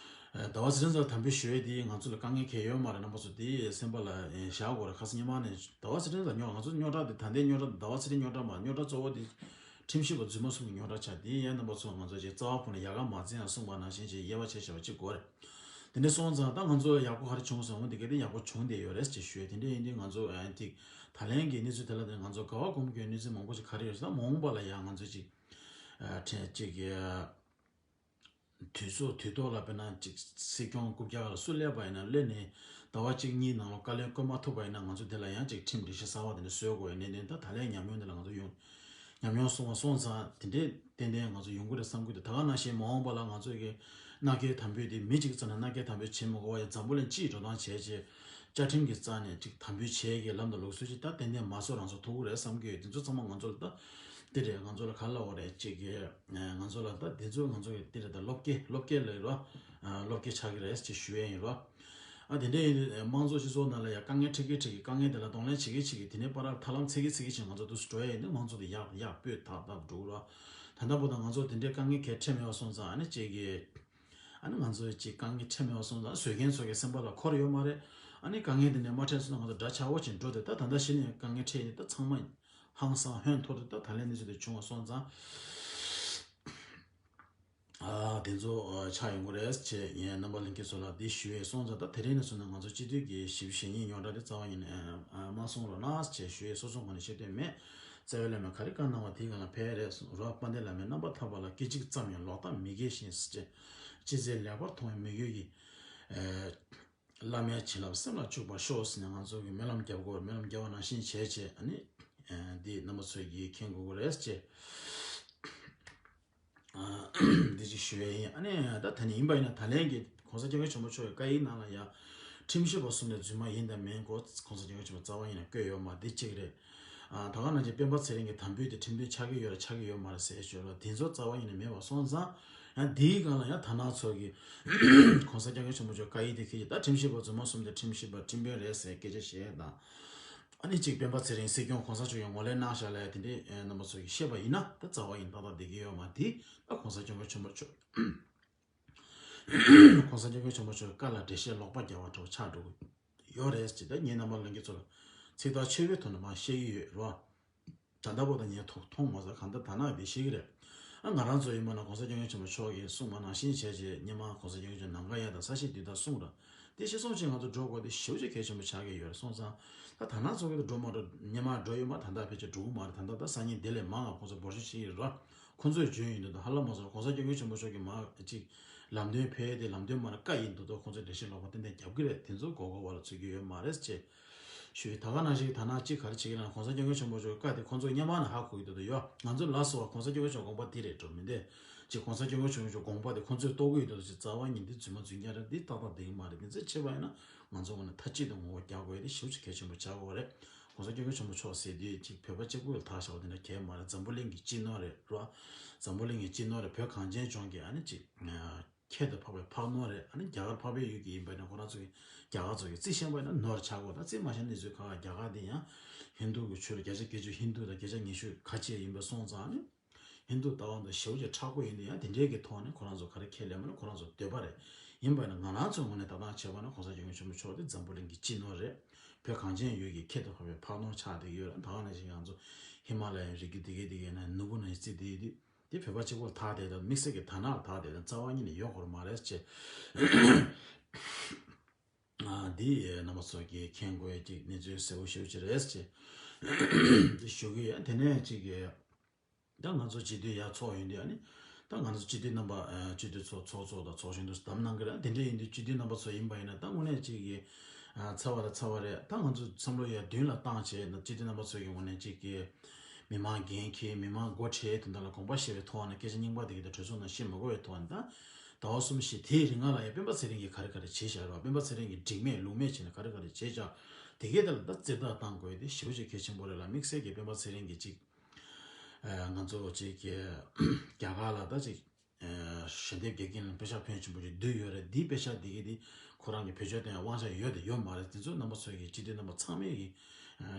ཟླ་བ་ཚེ་རིང་ཚོ་དམ་འབུལ་ཞུ་ཡས་དེ་ང་ཚོ་ལ་དཀའ་ངལ་གང་ཡང་ཡོད་མ་རེད། རྣམ་པ་ཚོ་དེ་སེམས་པ་ལ་བཞག་དགོས་རེད། ཁ་སང་ཉི་མ་ནས་ཟླ་བ་ཚེ་རིང་ཚོ་རྙོག་ང་ཚོ་རྙོག་དྲ་དེ་ད་ལྟའི་རྙོག་དྲ་ཟླ་བ་ཚེ་རིང་རྙོག་དྲ་མ་རྙོག་དྲ་གཙོ་བོ་དེ། ཁྲིམས་ཞིབ་པ་རྫུན་མ་གསུམ་གྱི་རྙོག་དྲ་ཆགས། དེ་ཡང་རྣམ་པ་ཚོ་ང་ཚོ་ཅིག་རྩ་བ་ཕུག་ནས་ཡལ་ག་མ་འཛིན་ཡང་གསུངས་པ་ནང་བཞིན་ཅིག་དབྱེ་བ་ཕྱེ་བྱ་བ་གཅིག་དགོས་རེད། དེ་འདྲ་སོང་ཙང་ད་ང་ཚོ་ཡག་པོ་ག་རེ་བྱུང་སོང་འོན་ཏེ་གལ་ཏེ་ཡག་པོ་བྱུང་བསྡད་ཡོད་རེད་ཅེས་ཞུས། དེ་འདྲ་ཡིན་དུས་ང་ཚོ་ཨ་ཏིག་ད་ལན་གྱི་གནས་ཚུལ་དེ་ལ་དེ་ང་ཚོ་ག་བ་སྒོམ་གྱི་གནས་ཚུལ་མང་པོ་ཞིག་ག་རེ་ཡོད་ཟེར་ན་མ་འོངས་པ་ལ་ཡང་ང་ཚོ་ཅིག་ཨ་ཁྲེན་ཅིག་གི་དུས་ཚོད་དུས་ཐོག་ལ་དཔེར་ན་ཅིག་སྲིད་སྐྱོང་རྐུབ་བཀྱག་ལ་སུ་སླེབས་པ་ཡིན་ན་སླེབས་ནས་ཟླ་བ་གཅིག་གཉིས་ནང་ལ་བཀའ་བློན་བསྐོ་མ་ཐུབ་པ་ཡིན་ན་ང་ཚོ་དེ་ལ་ཡང་ཅིག་ཁྲིམས་སྒྲིག་གཞི་གསར་བ་དེ་འདྲ་བཟོ་དགོས་ཡ་གནད་དོན་ད་ད་ལན་ཉམས་མྱོང་དེ་ལ་ང་ཚོ་ཡོང་། ཉམས་མྱོང་སོང་བ་སོང་ཙང་དེ་འདྲས་ཏན་ཏན་ང་ཚོ་ཡོང་གི་རེད་བསམ་གྱི་འདུག་ད་ག་ནང་བཞིན་མ་འོངས་པ་ལ་ང་ཚོ་གི་མནའ་སྐྱེལ་དམ་འབུལ་དེ་མི་གཅིག་རྩ་ནས་མནའ་སྐྱེལ་དམ་འབུལ་བྱེད་མི་དགོས་པ་ཡང་འཛམ་བུ་གླིང་སྤྱིའི་འགྲོ་སྟངས་བྱས་བྱས་བཅའ་ཁྲིམས་ཀྱི་རྩ་ནས་ཅིག་དམ་འབུལ་བྱེད་ཀྱི་ལམ་དང་ལུགས་སྲོལ་ཅིག་ད་ཏན་ཏན་མ་བཟོ་རང་བཟོ་ཐུབ་ཀྱི་རེད་བསམ་གྱི་ཡོད། དེ་ཚོ་ཚང་མ་ང་ཚོ་ལ་ད་དེ་རེད། ང་ཚོ་ལ་ག་ལ་འོ་རེད་ཅིག་གི་ང་ཚོ་ལ་ད་དེ་ཚོ་ང་ཚོ་གི་དེ་རེད། ད་བློ་སྐྱེད་བློ་སྐྱེད་ལ་ཡོད་རོ། བློ་སྐྱེད་ཆགས་ཀྱི་རེད་ཅེས་ཞུ་ཡས་ཡིན་རོ། ཨ་དེ་འདྲའི་དམངས་གཙོ་སྤྱི་ཚོགས་ནང་ལ་ཡང་དཀའ་ངལ་འཕྲད་ཀྱི་འཕྲད་ཀྱི་དཀའ་ངལ་དེ་ལ་གདོང་ལེན་བྱེད་ཀྱི་བྱེད་ཀྱི་དེ་ནས་བར་ཐབས་ལམ་འཚོལ་གྱི་འཚོལ་གྱི་བྱས་ང་ཚོ་འདུག་སེ་འགྲོ་ཡས་ཡིན་དུས་དམངས་གཙོ་དེ་ཡག་ཡག་སྤོས་ཐག་ཐག་འགྲོ་གི་རོ། ད་ལྟ་བར་དུ་ང་ཚོ་དེ་འདྲའི་དཀའ་ངལ་གང་ཡང་འཕྲད་མེད་པ་སོང་ཙང་ཨ་ནི་གཅིག་གིས། ཨ་ནི་ང་ཚོ་གཅིག་དཀའ་ངལ་འཕྲད་མེད་པ་སོང་ཙང་བཟོ་མཁན་ཚོ་གི་སེམས་པ་ལ་འཁོར་ཡོད་མ་རེད། ཨ་ནི་དཀའ་ངལ་དེ་འདྲ་མ་འཕྲད་སོང་ན་ང་ཚོ་འདྲ་ཆགས་པོ་ཅིག་འགྲོ་དེ། ད་ད་ལྟ་གཞི་ནས་དཀའ་ངལ་འཕྲད་ཡིན་ད་ཚང་མ་ཧང་སང་ཧོན་ཐོར་དེ། ད་ད་ལན་གནས་ཚུལ་དེ་བྱུང་བ་སོང་ཙང་། ཨ་དེ་ཚོ་ཨ་ཆགས་ཡོང་གི་རེད་ཅེས་ངས་རྣམ་པ་ལྷན་རྒྱས་ཚོ་ལ་འདི་ཞུ་ཡས་སོང་ཙང་། ད་དེ་རིང་ནས་བཟུང་ནས་ང་ཚོ་སྤྱི་འཐུས་ཀྱི་ཞིབ་བཤེར་ཉིན་ཉོག་དྲ་དེ་རྩ་བ་ཉིད་ནས་ཨ་མ་གསུང་རོགས་གནང་ཅེས་ཞུ་ཡས་སོ་སོ་ངོས་ནས་བཤད་དོན་མེད། རྩ་བའི་བླ་མས་ག་རེ་བཀའ་གནང་བ་དེའི་སྒང་ལ་ཕེབས་རེད། རོགས་དཔལ་ལྡན་བླ་མས་རྣམ་པར་ཐར་པ་ལ། སྐད་ཅིག་ཙམ་ཡང་ལོག་ལྟ་མི་དགེ་ཞིང་ཟེར་ཅེས། ཅི་མཛད་ལེགས་པར་མཐོང་བའི་མོས་གུས་ཀྱིས། ཨ་བླ་མའི་བྱིན་རླབས་སེམས་ལ་བཅུག་པར་ཤོག་ཟེར་ནས་ང་ཚོ་གི་སྨོན་ལམ་རྒྱབ་དགོས། སྨོན་ལམ་རྒྱབ་པ་ནང་བཞིན་བྱས་བྱས་ཨ་ནི་ཨ་འདི་རྣམ་པ་ཚོས་ཀྱིས་མཁྱེན་དགོས་ཀྱི་རེད་ཅེས། ཨ་འདི་ཅིག་ཞུ་ཡས་ཡིན། ཨ་ནི་ད་ད་ནི་ཡིན་པ་ཡིན་ན་ད་ལན་གྱི་༸གོང་ས་༸སྐྱབས་མགོན་ཆེན་པོ་མཆོག་གི་བཀའ་ཡིག་ནང་ལ་ཡ་ཁྲིམས་ཞིབ་པ་གསུམ་ལས་རྫུན་མ་ཡིན་དང་མིན་སྐོར་༸གོང་ས་༸སྐྱབས་མགོན་ཆེན་པོ་རྩ་བ་ཉིད་ནས་བཀོད་ཡོད་མ་རེད། འདི་གཅིག་རེད། ཨ་ད་ག་ནང་བཞིན་སྤེན་པ་ཚེ་རིང་གི་དམ་འབུལ་དེ་ཁྲིམས་མཐུན་ཆགས་ཀྱི་ཡོད་རེད་ཆགས་ཀྱི་ཡོད་མ་རེད་ཟེར་ཞོར་ལ་དེ་ཚོ་རྩ་བ་ཉིད་ནས་མེད་པ་སོང་ཙང་། ཡང་དེའི་སྒང་ལ་ཡང་དར་ནག་ཚོ་གིས་༸གོང་ས་༸སྐྱབས་མགོན་ཆེན་པོ་མཆོག་བཀའ་ཡིག་དེ་ཁྱེད་ཀྱིས་ད་ཁྲིམས་ཞིབ་པ་རྫུན་མ་གསུམ་དེ་ཁྲིམས་ཞིབ་པ་ཁྲིམས་དཔོན་རེད་ཟེར་སྐད་ཆ་བཤད་དང་། ཨ་ནི་གཅིག་སྤེན་པ་ཚེ་རིང་སྲིད་སྐྱོང་༸གོང་ས་མཆོག་གིས་ངོས་ལེན་གནང་བཞག་ལ་དེ་འདྲའི་རྣམ་པ་ཚོ་གིས་བཤད་པ་ཡིན་ན་ད་རྩ་བ་ཡིན་ཏག་ཏག་བསྡད་ཀྱི་ཡོད་མ་རེད། ད་༸གོང་ས་༸སྐྱབས་མགོན་ཆེན་པོ་མཆོག ༸གོང་ས་༸སྐྱབས་མགོན་ཆེན་པོ་མཆོག་བཀའ་ལ་འགྲེལ་བཤད་ལོག་པ་རྒྱག་པ་འདྲ་པོ་ཆགས་འགྲོ་གི་ཡོད་རེད་ཅེས་ད་ངས་རྣམ་པ་ལྷན་རྒྱས་ཚོ་ལ་ཚིག་ཐག་ཆོད་པོའི་ཐོག་ནས་མར་བཤད་ཀྱི་ཡོད་རེད་བ། ད་ལྟ་བར་དུ་ངས་ཐོག་མཐོང་མ་སོང་། གང་ལྟར་ད་ནང་དེ་ཤེས་ཀྱི་རེད། ཨ་ང་རང་ཚོ་ཡིན་པ་ན་༸གོང་ས་༸སྐྱབས་མགོན་ཆེན་པོ་མཆོག་གིས་གསུངས་པ་ནང་བཞིན་བྱས་རྗེས་སྔོན་མ་༸གོང་ས་༸སྐྱབས་མགོན་ཆེན་པོ་མཆོག་ནམ་མཁའ་ཡར་དང་ས་གཞི་རྡུལ་དག་གསུངས་ར། དེ་ཤེས་སོང་ཅིག་ང་ཚོ་འགྲོ་དགོས་དེ་ཞེ་པོ་ཅིག་གལ་ཆེན་པོ་ཆགས་ཀྱི་ཡོད་རེད་སོང་ཙང་། ད་ད་ནང་ཚོ་གི་འགྲོ་མ་འགྲོ་སྔོན་མ་འགྲོ་ཡོད་མ། ད་ལྟ་ཕལ་ཆེར་འགྲོ་གི་མ་རེད། ད་ལྟ་ད་སང་ཉིན་དེ་ལས་མང་ང་ཁོང་ཚོ་འབོར་ཆེན་ཞིག་ཡིན་ར། ཁོང་ཚོས་བརྗོད་ཡིན་འདུག་ད་ཧ་ལམ་མ་སོང་༸གོང་ས་༸སྐྱབས་མགོན་ཆེན་པོ་མཆོག་གིས་མ་ཅིག་ལམ་སྟོན་ཕེབས་ཏེ་ལམ་སྟོན་མ་རེད་བཀའ་ཡིན་འདུག་ད་ཁོང་ཚོས་འགྲེལ་བཤད་ལོག་པ་ཏན་ཏན་རྒྱབ་ཀྱི་རེད། དེ་ཚོ་མགོ་སྐོར་བ་ལ་ཚུད་ཀྱི་ཡོད་མ་རེད་ཅེས། ཞུས། ད་ག་ནང་བཞིན་ད་ནང་གཅིག་ག་རེ་བྱེད་ཀྱི་ན་༸གོང་ས་༸སྐྱབས་མགོན་ཆེན་པོ་མཆོག་བཀའ་དེ་ཁོང་ཚོ་སྔོན་མ་ནས་ཧ་གོ་གི་འདུག་ད་ཡོ་ང་ཚོ་ལ་སོགས་པ་༸གོང་ས་༸སྐྱབས་མགོན་ཆེན་དགོངས་པ་འདི་རེད་འགྲོ་མི་འདུག་ཅེས་༸གོང་ས་༸སྐྱབས་མགོན་ཆེན་པོ་མཆོག་དགོངས་པ་དེ་ཁོང་ཚོས་རྟོགས་ཀྱི་ཡོད་འདུག་ཅེས་རྩ་བ་ཉིད་འདི་རྫུན་མ་རྫུན་རྐྱང་རེད། འདི་ཏག་ཏག་བསྡད་ཀྱི་མ་རེད། འདི་ཚོ་བྱས་པ་ཡིན་ན་ང་ཚོ་ངོས་ནས་མཐའ་གཅིག་ཏུ་ངོ་རྒོལ་རྒྱག་དགོས་ཡ་དེ་ཞེ་པོ་ཅིག་གལ་ཆེན་པོ་ཆགས་ཀྱི་ཡོད་རེད། ༸གོང་ས་༸སྐྱབས་མགོན་ཆེན་པོ་མཆོག་ཟེར་དུས་ཅིག་བོད་པ་གཅིག་པུ་ལ་ཐག་བཞག་པ་དེ་འདྲ་གལ་མ་རེད། འཛམ་བུ་གླིང་གི་སྤྱི་ནོར་རེད་རོ། འཛམ་བུ་གླིང་གི་སྤྱི་ནོར་རེད། བོད་གངས་ཅན་ལྗོངས་ཀྱི་ཨ་ནི་ཅིག་ཁྱད་དུ་འཕགས་པའི་འཕགས་ནོར་རེད། ཨ་ནི་རྒྱ་གར་འཕགས་པའི་ཡུལ་གྱི་ཡིན་པ་ཡིན་ན་ཁོ་རང་ཚོ་གི་རྒྱ་གར་ཚོ་གི་རྩིས་ཤེས་པ་ཡིན་ན་ནོར་ཆགས་དགོས། ད་རྩིས་མ་ཤེས་ནི་ཚོའི་ཁ་ཁ་རྒྱ་གར་འདི་ཡང་ཧིན་དུ་གི་ཆོས་ལ་བརྒྱ་ཆ་བརྒྱད་ཅུ་ཧིན་དུ་དང་བརྒྱ་ཆ་ཉི་ཤུ་ཁ་ཆེ་ཡིན་པ་སོང་ཙང་ཨ་ནི་ཧིན་དུ་ལྟ་བ་འདི་ཞེ་པོ་ཅིག་མཁྲེགས་པོ་ཡིན་དུས་ཡང་དེ་འདྲའི་གི་ཐོག་ནས་ཁོ་རང་ཚོ་ག་རེ་ཁས་ལེན་པ་ན་ཁོ་རང་ཚོ་འདོད་པ་རེད། ཡིན་པ་ཡིན་ན་ང་རང་ཚོའི་ངོས་ནས་ད་ལྟ་བྱས་པ་ན་༸གོང་ས་༸སྐྱབས་མགོན་ཆེན་པོ་མཆོག་དེ་འཛམ་བུ་གླིང་གི་སྤྱི་ནོར་རེད། བོད་གངས་ཅན་ཡུལ་གྱི་ཁྱད་དུ་འཕགས་པའི་འཕགས་ནོར་ཆགས་བསྡད་ཀྱི་ཡོད་རེད། ད་ག་ནང་བཞིན་ང་ཚོ་ཧི་མ་ལ་ཡའི་རི་རྒྱུད་དེ་གའི་དེ་གའི་ནང་ནོར་བུ་ནང་བཞིན་བརྩིས་བསྡད་ཡོད་དུས། དེ་བོད་པ་གཅིག་པོར་ཐག་དེ་དང་དམིགས་བསལ་གྱི་དར་ནག་ལ་ཐག་དེ་དང་རྩ་བ་ཉིད་ནས་ཡོད་སྐོར་མ་རེད་ཅེས། ཨ་འདི་རྣམ་པ་ཚོ་གིས་མཁྱེན་དགོས་ཀྱི་གནས་ཚུལ་གསལ་པོ་ཞེ་པོ་ཅིག་རེད་ཅེས་འདི་ཞུ་གི་ཡོད། དེ་ནས་ཅིག་གི་ད་ང་ཚོ་སྤྱི་འཐུས་ཡར་ཚོགས་ཡོང་དུས་ཨ་ནི་ད་ང་ཚོ་སྤྱི་འཐུས་རྣམ་པ་ཨ་སྤྱི་འཐུས་ཚོགས་ཚོགས་གཙོ་དང་ཚོགས་གཞོན་དུ་བདམས་གནང་གི་རེད། དེ་འདྲ་ཡིན་དུས་སྤྱི་འཐུས་རྣམ་པ་ཚོ་ཡིན་པ་ཡིན་ན་ད་དངོས་གནས་ཅིག་གི་ཨ་ཚ་བ་ལ་ཚ་བ་རེད། ད་ང་ཚོ་བསམ་བློ་ཡར་མདུན་ལ་བཏང་བྱས་ན་སྤྱི་འཐུས་རྣམ་པ་ཚོ་གི་ངོས་ནས་ཅིག་གི་མི་མང་འགན་འཁྱེར་མི་མང་སྒོ་ཁྲལ་དེ་འདྲ་ལ་དགོངས་པ་བཞེས་པའི་ཐོག་ནས་སྐད་ཆ་རྙིང་པ་དེ་གའི་དང་གྲོས་ཚོགས་ནང་བཤད་མ་དགོས་པའི་ཐོག་ནས་ད་ཟླ་བ་གསུམ་བཞི་དེའི་རིང་ལ་ཡང་སྤེན་པ་ཚེ་རིང་གིས་ག་རེ་ག་རེ་བྱས་བཞག་རེད་བ། སྤེན་པ་ཚེ་རིང་གིས་འགྲིག་མེད་ལུགས་མེད་བྱས་ནས་ག་རེ་ག་རེ་བྱས་བཞག་དེ་གའི་དེ་ལ་ད་རྩིས་རྟགས་བཏང་དགོས་དེ་ཞེ་པོ་ཅིག་གལ་ཆེན་པོ་རེད་ལ། དམིགས་བསལ་གྱི་སྤེན་པ་ཚེ་རིང་གིས་ཅིག་ང་ཚོ་ཅིག་གི་རྒྱ་གར་ལ་ད་ཅིག་ཞལ་འདེབས་རྒྱག་གིན་ལ་དཔེ་ཆ་ཕོན་ཆེན་པོ་ཞིག་བསྡུས་ཡོད་རེད། འདིའི་དཔེ་ཆ་འདི་གི་འདི་ཁོ་རང་གི་བེད་སྤྱོད་གཏོང་ཡ་དབང་ཆ་ཡོད་དེ་ཡོད་མ་རེད། དེ་ཚོ་རྣམ་པ་ཚོས་ཀྱི་སྤྱི་འཐུས་རྣམ་པ་ཚང་མས་ཀྱི་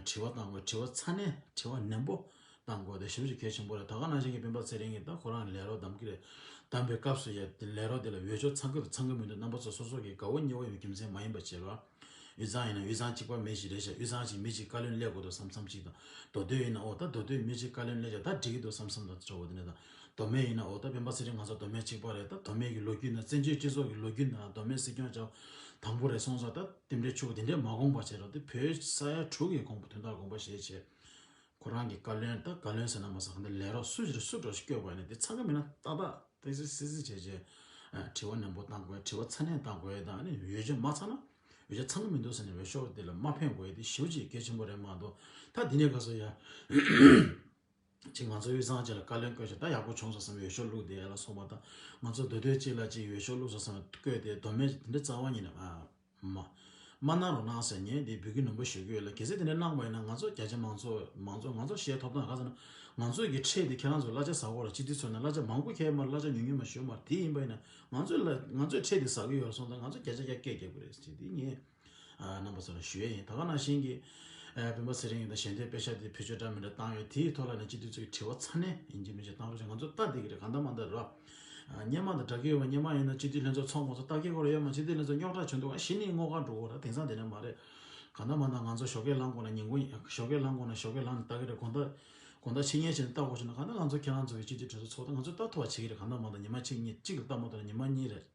དྲི་བ་བཏང་དགོས། དྲི་བ་ཚ་ནན་དྲི་བ་ནན་པོ་བཏང་དགོས་དེ་ཞེ་པོ་ཅིག་གལ་ཆེན་པོ་རེད། ད་ག་ནང་བཞིན་གྱི་སྤེན་པ་ཚེ་རིང་གིས་ད་ཁོ་རང་ལས་རོགས་གདམ་གི་རེད། གདམ་པའི་སྐབས་སུ་ཡ་དེ་ལས་རོགས་དེ་ལ་འོས་ཤོག་ཚང་གི་རེད་ཚང་གི་མི་འདུག་རྣམ་པ་ཚོ་སོ་སོ་གི་དགའ་བོ་ཉེ་བོ་ཡོད་རྒྱུ་མཚན་མ་ཡིན་པ་བྱེད་རོགས། དབུས་གཙང་ཡིན་ན་དབུས་གཙང་གཅིག་པ་མི་ཞིག་རེད་ཤག་དབུས་གཙང་གཅིག་མི་གཅིག་བཀའ་བློན་སླེབས་དགོས་འདུག་བསམ་བསམ་གཅིག་དང་། མདོ་སྟོད་ཡིན་ན་ཨོ་ད་མདོ་སྟོད་མི་གཅིག་བཀའ་བློན་སླེབས་ཤག་ད་འགྲིག་གི་འདུག་བསམ་བསམ་དང་ཚོར་བ་དེ་འདྲ་དང་། མདོ་སྨད་ཡིན་ན་ཨོ་ད་སྤེན་པ་ཚེ་རིང་ང་ཚོ་མདོ་སྨད་གཅིག་པ་རེད། ད་མདོ་སྨད་ཀྱི་ལོ་རྒྱུས་ནང་བཙན་བྱོལ་སྤྱི་ཚོགས་ཀྱི་ལོ་རྒྱུས་ནང་མདོ་སྨད་སྲིད་སྐྱོང་བྱ་བ་དང་པོ་རེད་སོང་ཙང་ད་དེ་འདྲའི་ཆུ་བོ་དེ་འདྲའི་མ་དགོངས་པ་བྱས་རོགས། དེ་བོད་ས་ཡ་དྲུག་གི་དགོངས་པ་དོན་དག་དགོངས་པ་བཞེས་བྱས། ཁོ་རང་གི་བཀའ་བློན་ད་བཀའ་བློན་ཟེར་ན་མ་ཟད་གང་ལྟར་ལས་རོགས་སུ་ཞིག་སུ་འགྲོ་ཞིག་བསྐྱོད་པ་ཡིན་ན་དེ་ཚང་གི་མིན་ན་ཏག་ཏག་ཏིག་ཙི་སི་སི་བྱས་བྱས་དྲི་བ་ནན་པོ་བཏང་དགོས། དྲི་བ་ཚ་ནན་བཏང་དགོས་དང་ནི་འོས་ཆོས་མ་ཚང་ན་འོས་ཆོས་ཚང་གི་མི་འདུག་ཟེར་ནས་འོས་ཤོག་དེ་ལ་མ་ཕན་དགོས་དེ་ཞེ་པོ་ཅིག་གལ་ཆེན་པོ་རེད་མ་གཏོགས། ད་དེ་ནས་ག་སོ་ཡ་ཅིག་ང་ཚོ་དབུས་གཙང་ཅིག་ལ་བཀའ་བློན་བསྐོས་ཤག་ད་ཡག་པོ་བྱུང་སོང་བསམ་འོས་ཤོག་བླུགས་དེ་ལ་སོང་བ་དང་། ང་ཚོ་མདོ་སྟོད་ཅིག་ལ་ཅིག་འོས་ཤོག་བླུགས་སོང་བསམ་བསྐོས་དེ་མདོ་སྨད་དེ་འདྲ་རྩ་བ་ཉིད་ནས་མ། མ་གནང་རོགས་གནང་ཟེར་ངས་འདི་འབོད་སྐུལ་ནན་པོ་ཞུ་གི་ཡོད་ལ། གལ་སྲིད་དེ་འདྲ་གནང་བ་ཡིན་ན་ང་ཚོ་རྒྱ་ཆེ་མང་ཚོགས་མང་ཚོགས་ང་ཚོ་ཞལ་ཐོབ་ཐང་ག་ཟེར་ན་ང་ཚོས་ཀྱི་ཁྲལ་དེ་ཁྱེད་རང་ཚོ་གླ་ཆ་ཟ་དགོས་ར། སྤྱི་འཐུས་ཚོ་ནས་གླ་ཆ་མང་པོ་ཁྱེར་མ་རེད། གླ་ཆ་ཉུང་ཉུང་མ་ཞུ་མ་རེད། དེ་ཡིན་པ་ཡིན་ན་ང་ཚོས་ལ་ང་ཚོས་ཁྲལ་དེ་ཟ་གི་ཡོད་ར་སོང་ཙང་ང་ཚོ་བརྒྱ་ཆ་བརྒྱ་སྐད་རྒྱག་དགོས་རེད་ཟེར་དེ་ངས་རྣམ་པ་ཚོ་ལ་ཞུ་ཡས་ཡིན། ད་ག་ནང་བཞིན་གྱི་ ཨ་སྤེན་པ་ཚེ་རིང་ཡིན་ད་ཞལ་འདེབས་དཔེ་ཆ་དེ་ཕུལ་ཆོག་འདྲ་མི་འདྲ་བཏང་ཡོད། དེའི་ཐོག་ལ་ནས་སྤྱི་འཐུས་ཚོས་དྲི་བ་ཚ་ནན་ཡིན་གཅིག་མིན་གཅིག་བཏང་རོགས་ཞེས་ང་ཚོ་ལྟ་བསྡད་ཀྱི་རེད། གང་ལྟར་མ་ལྟར་རོགས། ཨ་སྔོན་མ་དང་འདྲ་གི་ཡོད་པ། སྔོན་མ་ཡིན་ན་སྤྱི་འཐུས་ལྷན་ཚོགས་ཚོགས་མ་ཚོགས་ལྟ་སྐྱེལ་དགོས་རེད། ཡོད་མ་སྤྱི་འཐུས་ལྷན་ཚོགས་རྙོག་དྲ་བྱུང་འདུག་ག་གཞི་ནས་སྔོག་ག་འགྲོ་དགོས་རེད། དེང་སང་དེ་འདྲ་མ་རེད། གང་ལྟར་མ་ལྟར་ང་ཚོ་ཞོགས་ཀས་ལངས་དགོས་ན་ཉིན་གུང་ཞོགས་ཀས་ལངས་དགོས་ན་ཞོགས་ཀས་ལངས་ནས་ལྟ་གི་རེད། དགོང་དག་དགོང་དག་ཕྱི་ཉལ་བྱས་ནས་ལྟ་དགོས་བྱུང་ན། གང་ལྟར་ང་ཚོ་ཁྱེད་རང་ཚོ་གི་སྤྱི་འཐུས་གྲོས་ཚོགས་ཚོགས་དུས་ང་ཚོ་ལྟ་ཐུབ་པ་བྱེད་ཀྱི་རེད། གང་ལྟར་མ་ལྟར་ཉི་མ་གཅིག་གཉིས། གཅིག་ལ་ལྟ་མ་ཐུབ་ན་ཉི་མ་གཉིས་རེད།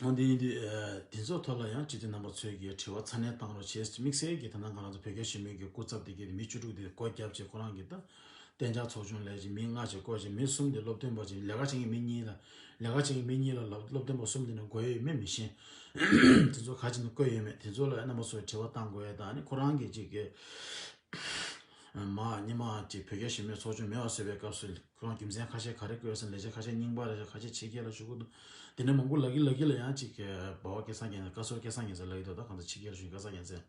འོ་འདི་ཡིན་དུས་ཨ་འདི་ཚོ་ཐོག་ལ་ཡང་སྤྱི་འཐུས་རྣམ་པ་ཚོས་ཀྱི་དྲི་བ་ཚ་ནན་བཏང་རོགས་བྱེད། དམིགས་བསལ་གྱིས་ད་ལྟ་ང་རང་ཚོ་བོད་རྒྱ་ཞི་མོལ་གྱི་སྐུ་ཚབ་དེ་གའི་མི་བཅུ་དྲུག་དེ་སྒོ་བརྒྱབ་བྱས་ཁོ་རང་གིས་ད་གཏན་འཇགས་ཚོགས་ཆུང་ལས་ཀྱི་མི་ལྔ་ཅིག་བསྐོས་བྱས། མི་གསུམ་དེ་སློབ་སྟོན་པ་ཅིག་ལས་ཀ་བྱེད་མཁན་མི་གཉིས་ལ། ལས་ཀ་བྱེད་མཁན་མི་གཉིས་ལ་སློབ་སློབ་སྟོན་པ་གསུམ་དེ་ནི་དགོས་ཡོད་མེད་མི་ཤེས། དེ་ཚོ་ག་ཅིག་ནས་བསྐོས་ཡོད་མེད་དེ་ཚོ་ལ་རྣམ་པ་ཚོས་དྲི་བ་བཏང་དགོས་ཡ་དང་། ཨ་ནི་ཁོ་རང་གིས་ཅིག་གི་མ་སྔོན་མ་ཅིག་བོད་རྒྱ་ཞི་མོལ་ཚོགས་ཆུང་མེད་པ་བཟོས་པའི་སྐབས་སུ་ཁོ་རང་རྒྱུ་མཚན་ཁ་ཤས་ག་རེ་བཀོད་ཟེར་ན། ལས་བྱེད་ཁ་ཤས་རྙིང་པ་རེད། ཁ་ཤས་ཕྱི་རྒྱལ་ལ་བཞུགས་ཀྱི་འདུག་དེ་འདྲ་མང་པོ་ལབ་ཀྱིན་ལབ་ཀྱིན་ལ་ཡང་ཅིག་འབའ་བ་སྐལ་བཟང་རྒྱལ་མཚན། བཀའ་ཟུར་སྐལ་བཟང་རྒྱལ་མཚན་ལབ་ཀྱི་འདུག་ད་གང་ལྟར་ཕྱི་རྒྱལ་ལ་བཞུགས་མཁན་བཀའ་ཟུར་སྐལ་བཟང་རྒྱལ་མཚན།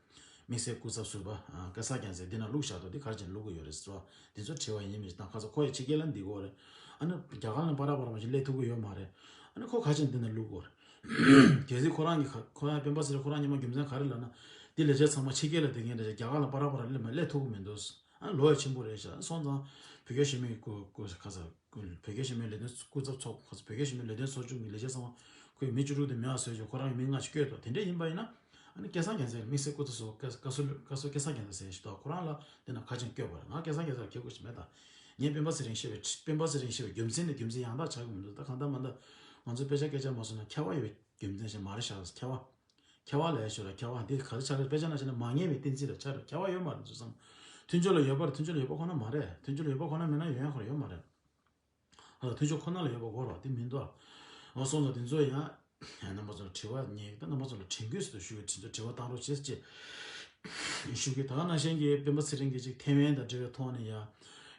དམིགས་བསལ་སྐུ་ཚབ་ཟུར་པ་ཨ་སྐལ་བཟང་རྒྱལ་མཚན་འདི་ན་བླུགས་བཞག་འདུག་འདི་ག་རེ་བྱས་ནས་བླུགས་ཀྱི་ཡོད་རེད་ཟེར་བ། འདི་ཚོ་དྲི་བ་ཡིན་མིན་ཞིག་དང་། ཁ་སང་ཁོ་ཡི་ཕྱི་རྒྱལ་ལ་འདི་གོ་རེད། ཨ་ནི་རྒྱ་གར་ལ་པ་ར་པ་ར་མ་ཞིག་སླེབས་ཐུབ་ཀྱི་ཡོད་མ་རེད། ཨ་ནི་ཁོ་ག་རེ་བྱས་ནས་འདི་ན་བླུགས་ཀྱི་ཡོད་རེད། གལ་སྲིད་ཁོ་རང་གི་ཁ་ཁོ་རང་སྤེན་པ་ཚེ་རིང་ཁོ་རང་ཉི་མ་རྒྱུ་མཚན་ག་རེ་ལབ་ན། འདི་ལས་བྱེད་ཚང་མ་ཕྱི་རྒྱལ་ལ་བསྡད་མཁན་རེད། རྒྱ་གར་ལ་པ་ར་པ་ར་སླེབས་མ་སླེབས་ཐུབ་ཀྱི་མི་འདུག་ཨ་ནི་ལོ་ཡ་ཆེན་པོ་རེད་ཤག་སོང་ཙང་བོད་རྒྱ་ཞི་མོལ་གྱི་སྐུ་སྐུ་ཁ་ས་སྐུ་བོད་རྒྱ་ཞི་མོལ་ལས་དོན་སྐུ་ཚབ་ཚོགས་ཁ་ས་བོད་རྒྱ་ཞི་མོལ་ལས་དོན་ཚོགས་ཆུང་གི་ལས་བྱེད་ཚང་མ་ཁོས་མི་བཅུ་དྲུག་དེ་མེད་པ་བཟོས་བྱས་ཁོ་རང་གི་མི་ལྔ་ཞིག་བསྐོས་ཐོག་དེ་འདྲ་ཡིན་པ་ཡིན་ན། ཨ་ནི་སྐལ་བཟང་རྒྱལ་མཚན་མི་སེར་སྐུ་ཚབ་ཟུར་པ་བཀའ་ཟུར་བཀའ་ཟུར་སྐལ་བཟང་རྒྱལ་མཚན་ཟེར་ཞིག་འདུག་ཁོ་རང་ལ་དེ་ན་ག་ཅིག་བསྐོས་པ་རེད། ང་སྐལ་བཟང་རྒྱལ་མཚན་ལ་སྐྱེ་དགོས་ཞིག་མེད་ད། ངས་སྤེན་པ་ཚེ་རིང་བཤད་པའི་སྤེན་པ་ཚེ་རིང་བཤད་པའི་རྒྱུ་མཚན་ནི་རྒྱུ་མཚན་ཡང་དག་ཆགས་ཀྱི་མི་འདུག་ད་གང་ལྟར་མ་ལྟར་ང་ཚོས་དཔེ་ཆ་སྐད་ཆ་མ་བཟོས་ན་ཁྱད་པར་ཡོད་པའི་རྒྱུ་མཚན་ཞིག་མ་རེད་ཤག་ཁྱད་པར། ཁྱད་པར་ལས་ཤོར་ར་ཁྱད་པར་འདི་ག་རེ་ཆགས་རེད། དཔེ་ཆ་ནང་བཞིན་ན་མ་ངེས་པའི་གཏན་ཚིགས་རེད་ཆགས་རེད། ཁྱད་པར་ཡོད་མ་རེད་ཚུལ་བསམ། མཐུན་ཕྱོགས་ལ་ཡོད་པ་རེད། མཐུན་ཕྱོགས་ལ་ཡོད་པ་ཁོ་ན་མ་རེད། མཐུན་ཕྱོགས་ལ་ཡོད་པ་ཁོ་ན་མེད་ན་ཡོང་ཡ་ཁོ་རང་ཡོད་མ་རེད། ཨ་མཐུན་ཕྱོགས་ཁོ་ན་ལ་ཡོད་པ་དགོས་ར་དེ་མི་འདུག་འོ་སོང་ཙང་དེ་ཚོ་ཡང་རྣམ་པ་ཚོ་ལ་དྲི་བ་ངས་ད་རྣམ་པ་ཚོ་ལ་དྲན་སྐུལ་ཟེར་དུ་ཞུ་བའི་དྲི་བ་བཏང་རོགས་བྱེད་ཅེས་ཞུ་གི། ད་ག་ནང་བཞིན་གྱི་སྤེན་པ་ཚེ་རིང་གིས་ཅིག་ཐེ་ཝན་དང་འབྲེལ་བའི་ཐོག་ནས་ཡང་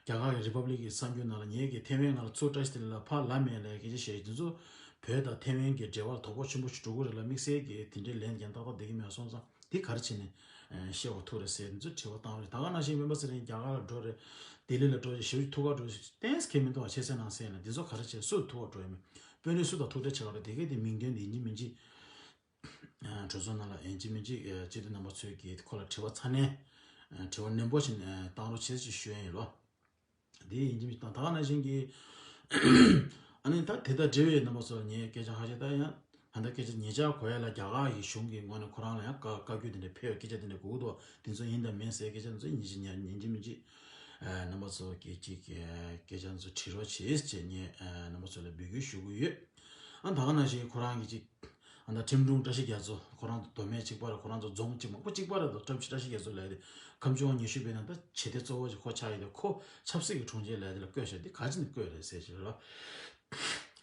རྒྱ་གར་གྱི་རི་པབ་ལིག་གི་གསར་འགྱུར་ནང་ལ་ངས་ཀྱིས་ཐེ་ཝན་ང་ལ་ཚུར་བཀྲ་ཤིས་བདེ་ལེགས་ལ་ཕར་ལབ་མེད་ལབ་སྐད་ཆ་བཤད་དེ་ཚོ་བོད་དང་ཐེ་ཝན་གྱི་འབྲེལ་བ་ལ་དོགས་པ་ཆེན་པོ་ཞིག་འགྲོ་གི་རེད་ལ། དམིགས་བསལ་གྱི་དེ་འདྲའི་ལན་རྒྱག་ཏག་ཏག་བསྡད་ཀྱི་མེད་པ་སོང་ཙང་། དེ་ག་རེ་བྱས་ནས་ཨ་ཤེས་པ་ཐུབ་རེད་ཟེར་དེ་ཚོ་དྲི་བ་བཏང་རེད། ད་ག་ནང་བཞིན་སྤེན་པ་ཚེ་རིང་རྒྱ་གར་ལ་འགྲོ་རེད། ལྡི་ལི་ལ་འགྲོ་རེད། ཞེ་པོ་ཅིག་ཐུག་ག་འགྲོ་རེད། ཏན་སྐད་མི་འདུག་བ་ཆེ་སའི་ནང་སེལ་ན་དེ་ཚོ་ག་རེ་བྱས་སུ་ཐུག་ག་འགྲོ་ཡ་མེད། དཔོན་རིགས་སུ་དང་ཐུག་འཕྲད་བྱེད་ག་རེད། དེ་གས་དེ་མིང་དོན་དེ་ཡིན་གཅིག་མིན་གཅིག་ཨ་གྲོས་ཚོགས་ནང་ལ་ཡིན་གཅིག་མིན་གཅིག་ཨ་སྤྱི་འཐུས་རྣམ་པ་ཚོས་ཀྱིས་ཁོ་ལ་དྲི་བ་ཚ་ནན་ཨ་དྲི་བ་ནན་པོ་ཞིག་ཨ་བཏང་རོགས་བྱེད་ཅེས་ཞུ་ཡ་ཡིན་ལོ། དེ་ཡིན་གཅིག་མིན་གཅིག་དང་། ད་ག་ནང་བཞིན་གྱི་ཨ་ནི་ད་དེ་དང་འབྲེལ་བའི་རྣམ་པ་ཚོར་ངས་སྐད་ཆ་ཁ་ཤས་ད་ཡང་ད་ལྟ་སྐད་ཆ་ཉེ་ཆར་གོ་ཡ་ལ་རྒྱ་གར་གྱི་གཞུང་གི་ངོས་ནས་ཁོ་རང་ལ་ཡང་བཀའ་བཀའ་བཀྱོན་དེ་འདྲ་ཕེབས། སྐད་ཆ་དེ་འདྲ་གོ་གི་འདུག་དེ་ཚོ་ཡིན་དང་མིན་ཟེར་སྐད་ཆ་དེ་ཚོ་ཡིན་གཅིག་མིན་གཅིག་རྣམ་པ་ཚོ་གི་ཅིག་སྐད་ཆ་ཚོ་དྲི་རོགས་བྱེད་ཅེས་ངས་རྣམ་པ་ཚོ་ལ་འབོད་སྐུལ་ཞུ་གི་ཡོད། ཨ་ད་ག་ནང་བཞིན་ཁོ་རང་གི་ཅིག་ཨ་ད་ཁྲིམས་དྲུང་བཀྲ་ཤིས་རྒྱ་མཚོ་ཁོ་རང་ཚོ་མདོ་སྨད་གཅིག་པ་རེད། ཁོ་རང་ཚོ་རྫོང་གཅིག་མང་པོ་གཅིག་པ་རེད་འདུག་བཀྲ་ཤིས་བཀྲ་ཤིས་རྒྱ་མཚོ་ལབ་ཡ་དེ་ཁམས་བཅོ་ལྔ་ཉི་ཤུ་པའི་ནང་ད་བྱེད་གཏེ་གཙོ་བོ་ཅིག་ཁོ་ཆགས་ཡོད་དེ། ཁོ་ཆབ་སྲིད་ཀྱི་དྲུང་ཆེ་ལབ་ཡ་དེ་ལ་བསྐོས་བཞག་འདི་ག་ཅི་ནས་བསྐོས་རེད་ཟེར་ཞིག་རེད་བ།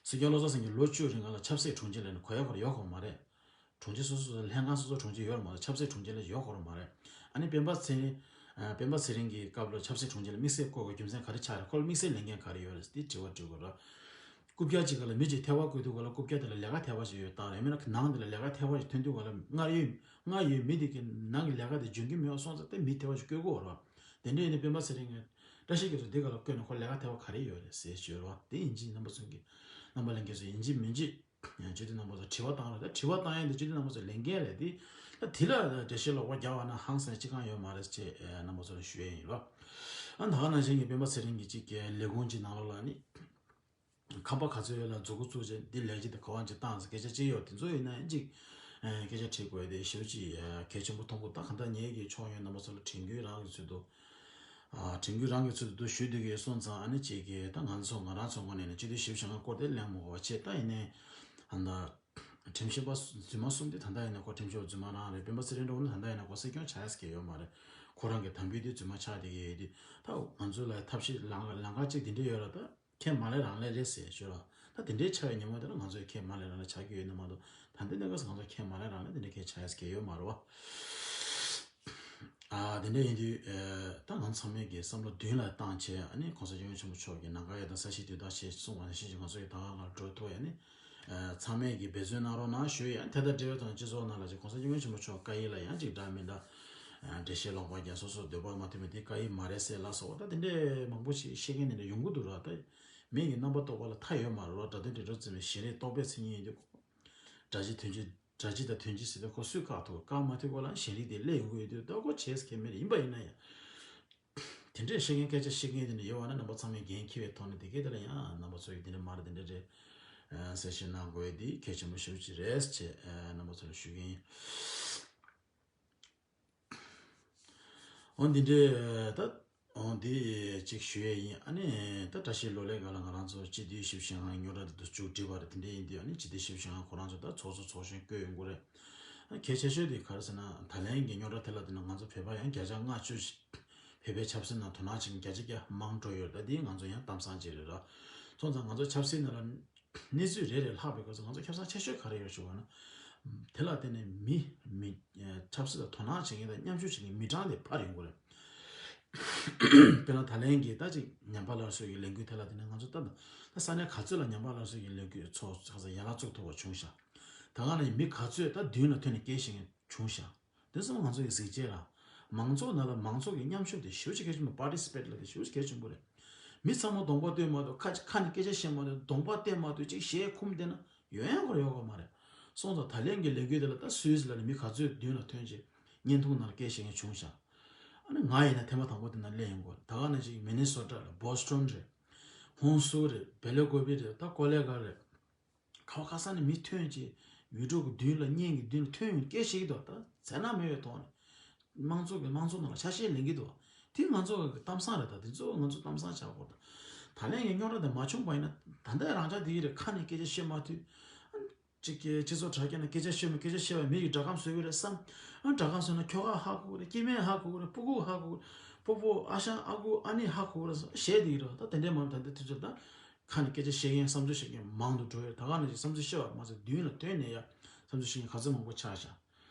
སྲིད་སྐྱོང་བློ་བཟང་སེང་གེ་ལོ་བཅུ་རིང་ག་ལ་ཆབ་སྲིད་དྲུང་ཆེ་ལབ་ནས་གོ་ཡ་གོ་ར་ཡོད་གོ་མ་རེད། དྲུང་ཆེ་སོ་སོ་སོ་ལྷན་ཁང་སོ་སོ་དྲུང་ཆེ་ཡོད་རེད་མ་གཏོགས་ཆབ་སྲིད་དྲུང་ཆེ་ལ་ཡོད་གོ་ར་མ་རེད། ཨ་ནི་སྤེན་པ་ཚེ་རིང་ཨ་སྤེན་པ་ཚེ་རིང་གི་སྐབས་ལ་ཆབ་སྲིད་དྲུང་ཆེ་ལ་དམིགས་བསལ་བསྐོ་དགོས་རྒྱུ་མཚན་ག་རེ་ཆགས་རེད། ཁོ་ལ་དམིགས་བསལ་ལས་འགན་ག་རེ་ཡོད་རེད་དེ་དྲི་བ་དྲི་དགོས་ར། རྐུབ་བཀྱག་ཅིག་ག་ལ་མི་གཅིག་ཐལ་བ་བསྐོས་དུས་ག་ལ་རྐུབ་བཀྱག་དེ་ལ་ལས་ཀ་ཐལ་བ་ཞིག་ཡོད་དང་རེད། མིན་ན་ནང་དེ་ལ་ལས་ཀ་ཐལ་བ་ཞིག་ཐོན་དུས་ག་ལ་སྔར་ཡོད་སྔར་ཡོད་མི་དེ་གི་ནང་གི་ལས་ཀ་དེ་འཇོན་གྱི་མེད་པ་སོང་ཙང་དེ་མི་ཐལ་བ་ཞིག་བསྐོ་དགོས་ར། དེ་འདྲ་ཡིན་ན་སྤེན་པ་ཚེ་རིང་གི་བཀྲ་ཤིས་རྒྱ་མཚོ་འདི་ག་ལ་བསྐོས་ན་ཁོ་ལས་ཀ་ཐལ་བ་ག་རེ་ཡོད་རེད་ཟེར་ཞུས་ར། དེ་ཡིན་གཅིག་རྣམ་པ་ཚོ་གི་རྣམ་པ་ལྷན་རྒྱས་ཚོ་ཡིན་གཅིག་མིན་གཅིག་སྤྱི་འཐུས་རྣམ་པ་ཚོ་དྲི་བ་བཏང་རོགས། ད་དྲི་བ་བཏང་ཡས་འདི་སྤྱི་འཐུས་རྣམ་པ་ཚོ་ལས་འགན་རེད་དེ། ད་དེ་ལ་འགྲེལ་བཤད་ལོག་པ་རྒྱག་པ་ན་ཧང་སང་ཅི་གང་ཡོད་མ་རེད་ཅེས་རྣམ་པ་ཚོ་ལ་ཞུ་ཡས་ཡིན་ལོ། ཨ་ད་ག་ནང་བཞིན་གྱི་སྤེན་པ་ཚེ་རིང་གི་གཅིག་གི་ལས་ཁུངས་ཀྱི་ནང་ལོགས་ལ་ནི་ཁང་པ་ག་ཚོད་ཡོད་ལ་མཛུབ་གུ་བཙུགས་བྱས་འདི་ལས་ཀྱི་དེ་ག་བ་ཅིག་བཏང་ཟེར་སྐད་ཆ་ཅིག་ཡོད། དེ་ཚོ་ཡིན་ན་ཡང་ཅིག་སྐད་ཆ་དྲི་དགོས་དེ་ཞེ་པོ་ཅིག་གལ་ཆེན་པོ་མཐོང་གི། ད་གང་ལྟར་ངེད་ཀྱི་ཕྱོགས་ཡོན་རྣམ་པ་ཚོ་ལ་དྲན་སྐུལ་རང་གི་ཚུལ་དུ། ཨ་དྲན་སྐུལ་རང་གི་ཚུལ་དུ་ཞུ་བསྡད་ཀྱི་ཡོད་སོང་ཙང་། ཨ་ནི་ཅིག་གིས་ད་ང་ཚོ་ང་རང་ཚོ་ངོས་ནས་ནི་སྤྱི་འཐུས་ཞིབ་བཤེར་ཁང་སྐོར་དེ་གླེང་མ་དགོས་པ་བྱས། ད་ཡིན་ནའི་ཨ་ད་ཁྲིམས་ཞིབ་པ་རྫུན་མ་གསུམ་དེ་ད་ལྟ་ཡིན་ན་ཁོ་ཁྲིམས་ཞིབ་པ་རྫུན་མ་རང་རེད། སྤེན་པ་ཚེ་རིང་འདྲ་བོ་ནི་ད་ལྟ་ཡིན་ན་ཁོ་སྲིད་སྐྱོང་ཆགས་ཡས་ཀྱི་ཡོད་མ་རེད། ཁོ་རང་གི་དམ་འབུལ་དེ་རྫུན་མ་ཆགས་བསྡད་ཀྱི་ཡོད་དུས། ད་ང་ཚོ་ལ་ཐབས་ཤེས་ལམ་ལམ་ཁ་ཅིག་དེ་འདྲ་ཡོད་ར། ད་ཁས་མ་ལེན་རང་ལེན་རེད་ཟེར་ཞུ་ར། ད་དེ་འདྲའི་ཆགས་པའི་ཉིན་མོ་དེ་ལ་ང་ཚོས་ཁས་མ་ལེན་རང་ལེན་ཆགས་ཀྱི་ཡོད་ནི་མ་གཏོགས། ད་ལྟའི་གནས་སྐབས་སུ་ང་ཚོ་ཁས་མ་ལེན་རང་ལེན་དེ་འདྲ་ཁས་ཆགས་ཡས་ཀྱི་ཡོད་མ་རེད་བ། ཨ་དེ་འདྲ་ཡིན་དུས་ཨ་ད་ང་ཚང་མས་ཀྱི་བསམ་བློ་མདུན་ལ་བཏང་བྱས། ཨ་ནི་གོང་ས་སྐྱབས་མགོན་ཆེན་པོ་མཆོག་གི་ནམ་མཁའ་ཡར་ལྟ་ས་གཞི་དུས་དག་ཞེས་གསུངས་པ་ནང་བཞིན་གྱི་ང་ཚོ་ཡི་ད་ག་ང་འགྲོ་ཐུབ་ཡ་ནི། ཨ་ཚང་མས་ཀྱི་འབད་བརྩོན་གནང་རོགས་གནང་ཞུ་ཡ། དེ་དང་འབྲེལ་བའི་ཐོག་ནས་སྤྱི་ཚོགས་ནང་ལ་ཅིག་གོང་ས་སྐྱབས་མགོན་ཆེན་པོ་མཆོག་བཀའ་ཡིག་ལ་ཡང་ཅིག་འདྲ་མི་འདྲ་ཨ་འགྲེལ་བཤད་ལོག་པ་རྒྱག་སོ་སོ་འདོད་པ་མ་མཐུན་པ་དེ་བཀའ་ཡིག་མ་རེད་ཟེར་ལ་སོགས་པ། ད་དེ་འདྲའི་མང་པོ་ཞིག་བཤད་མཁན་དེ་འདྲ་ཡོང་གི་འདུག་ར། ད་མི་གི་རྣམ་པ་རྟོགས་པ་ལ་མཐའ་ཡོད་མ་རེད་ར། སྒྲ་དོན་དྲིལ་སྒྲོག་འཛིན་པའི་ཞལ་རས་རྟོག་པའི་མཚན་ཉིད་ཡིན་དུས། སྒྲ་གཅིག་དོན་གཅིག་ སྒྲ་སྤྱི་དང་དོན་སྤྱི་ཟེར་ཏེ་ཁོ་སུས་བཀག་ཐུབ། བཀག་མ་ཐུབ་གོང་ལ་གཞན་རིགས་དེ་སླེབས་ཡོང་གི་ཡོད་དུས་ད་ཁོ་བྱས་ཁེ་མེད་རེད། ཡིན་པ་ཡིན་ན་ཡང་། དེ་འདྲའི་བཤད་མཁན་སྐད་ཆ་བཤད་མཁན་དེ་འདྲ་ཡོད་པ་ན་རྣམ་པ་ཚང་མས་འགན་འཁྱེར་བའི་ཐོག་ནས་དེ་གའི་དེ་ལ་ཡང་རྣམ་པ་ཚོ་ཡིས་དེ་འདྲ་མ་རེད་དེ་འདྲ་རེད། ཨ་གསལ་བཤད་གནང་དགོས་དེ་གལ་ཆེན་པོ་ཞེ་པོ་ཅིག་རེད་ཅེས་ཨ་རྣམ་པ་ཚོ་ལ་ཞུ་གི་ཡིན། འོ་འདི་འདྲའི་ད་འོ་འདི་ཅིག་ཞུ་ཡས་ཡིན། ཨ་ནི་ད་བཀྲ་ཤིས་ལོ་ལེགས་སྒང་ལ་ང་རང་ཚོ་སྤྱི་འཐུས་བཞི་བཅུ་ཞེ་ལྔ་རྙོག་དྲ་དེ་ཚོ་མཇུག་སྒྲིལ་བ་རེད། དེ་འདྲ་ཡིན་དུས་ཨ་ནི་སྤྱི་འཐུས་བཞི་བཅུ་ཞེ་ལྔ་ཁོ་རང་ཚོ་ད་ཚོགས་གཙོ་ཚོགས་གཞོན་བསྐོས་ཡོང་གི་རེད། གལ་ཆེ་ཤོས་དེ་ག་རེ་ཟེར་ན་ད་ལན་གྱི་རྙོག་དྲ་དེ་ལ་བལྟས་ན་ང་ཚོ་བོད་པ་ཡང་བརྒྱ་ཆ་ལྔ་བཅུ་ཞིག་བོད་པའི་ཆབ་སྲིད་ནང་དོ་སྣང་བྱེད་མཁན་བརྒྱ་ཆ་བརྒྱ་མང་འགྲོ་ཡོད་རེད། ད་དེ་ང་ཚོ་ཡང་གཏམ་བཟང་ཅིག་རེད་ར། སོང་ཙང་ང་ཚོ་ཆབ་སྲིད་ནང་ལ་གནས་ཚུལ་རེ་རེ་ལྷག་པའི་སྐབས་སུ་ང་ཚོ་ཁེ་བཟང་ཆེ་ཤོས་ག་རེ་ཡོད་ཞུ་བ་ན། དེ་ལ་བརྟེན་ནས་མི་མི་ཆབ་སྲིད་ལ་དོ་སྣང་བྱེད་མཁན་དང་མཉམ་ཞུགས་བྱེད་མཁན་མི་གྲངས་དེ་འཕར་ཡོང་གི་རེད། དཔེར་ན་ད་ལན་གྱི་ད་ཅིག་ཉམས་པ་སླར་གསོ་ཡི་ལས་འགུལ་དེ་ལ་བརྟེན་ནས་ང་ཚོ་ད་ད་ས་གནས་ག་ཚོད་ལ་ཉམས་པ་སླར་གསོ་ཡི་ལས་འགུལ་ཚོགས་ཁ་ས་ཡན་ལག་བཙུགས་ཐུབ་པ་བྱུང་ཤག་ད་ག་ནས་མི་ག་ཚོད་ད་མདུན་ལ་ཐོན་ནས་སྐད་བཤད་མཁན་བྱུང་ཤག་དེ་ཚོ་ང་ཚོ་གི་གཟི་བརྗིད་ར། མང་ཚོགས་ནང་ལ་མང་ཚོགས་ཀྱི་མཉམ་ཞུགས་དེ་ཞེ་པོ་ཅིག་གལ་ཆེན་པོ། པར་ཊི་སི་པེ་ཊི་ལབ་དེ་ཞེ་པོ་ཅིག་གལ་ཆེན་པོ་རེད། མི་ཚང་མ་གདོང་པ་སྟོན་མ་ཐུབ། ཁ་ཁ་ནས་སྐད་ཆ་བཤད་མ་ཐུབ། གདོང་པ་སྟོན་མ་ཐུབ། ཅིག་ཞལ་ཁུམ་བསྡད་ན་ཡོང་ཡག་ཁོ་རང་ཡོད་ག་མ་རེད། སོང་ཙང་ད་ལན་གྱི་ལས་འགུལ་དེ་ལ་ད་སུད་སི་ལ་ནས་མི་ག་ཚོད་མདུན་ལ་ཐོན་ཅིག་བརྙན་ཐུང་ནང་ལ་སྐད་བཤད་མཁན་བྱུང་ཤག་ཨ་ནི་ང་ཡིན་ན་ཐེངས་མ་དང་པོ་དེ་ན་སླེབས་ཡོང་གི་རེད། ད་ག་ནང་བཞིན་མི་ནི་སོ་ཊ་རེད། བྷོ་སི་ཊོན་རེད། ཧོན་སུར་རེད། བྷེ་ལ་ཀོ་བི་རེད། ད་ཀོ་ལེ་གྷལ་རེད། ག་བ་ག་ས་ནས་མི་ཐོན་ཅིག་ཡུལ་གྲུ་གི་མདུན་ལ་བརྙན་གྱི་མདུན་ལ་ཐོན་ཡོང་སྐད་བཤད་ཀྱི་འདུག་ད་མཚན་ན་མེད་པའི་ཐོག་ནས་དམངས་གཙོ་གི་དམངས་གཙོ་ནང་ལ་ཆ་ཤས་ལེན་གྱི་འདུག་དེ་ང་ཚོ་གི་གཏམ་བཟང་རེད། ད་དེ་ཚོ་ང་ཚོ་གཏམ་བཟང་བྱ་དགོས། ད་ད་ལན་གྱི་རྙོག་དྲ་དེ་མ་བྱུང་བ་ཡིན་ན་ད་ལྟ་རང་ཅག་དེ་གི་རེད། ཁ་ནས་སྐད་ཆ་བཤད་མ་ཐུབ། ཅིག་གི་སྤྱི་ཚོགས་དྲ་རྒྱ་ནས་སྐད་ཆ་བཤད་མི་སྐད་ཆ་བཤད་པ་མི་ཡི་སྒྲ་སྒམ་བཟོ་གི་རེད་བསམ། ཨ་སྒྲ་སྒམ་བཟོས་ན་ཁྱོ་ག་ཧ་གོ་གི་རེད། སྐྱེ་དམན་ཧ་གོ་གི་རེད། སྤུ་གུ་ཧ་གོ་གི་རེད། སྤོ་བོ་ཨ་ཞང་ཨ་ཁུ་ཨ་ནེ་ཧ་གོ་གི་རེད་བཤད་དེ་གི་རེད། ད་དེ་འདྲའི་མང་ད་འདི་དུས་ཚོད་ད། ཁ་ནས་སྐད་ཆ་བཤད་མཁན་བསམ་ཚུལ་བཤད་མཁན་མང་དུ་འགྲོ་ཡོད། ད་ག་ནང་བཞིན་བསམ་ཚུལ་བཤད་པ་མ་ཟད་མདུན་ལ་ཐོན་ནས་ཡ་བསམ་ཚུལ་བཤད་མཁན་ག་ཚོད་མང་པོ་ཆགས་ཤག་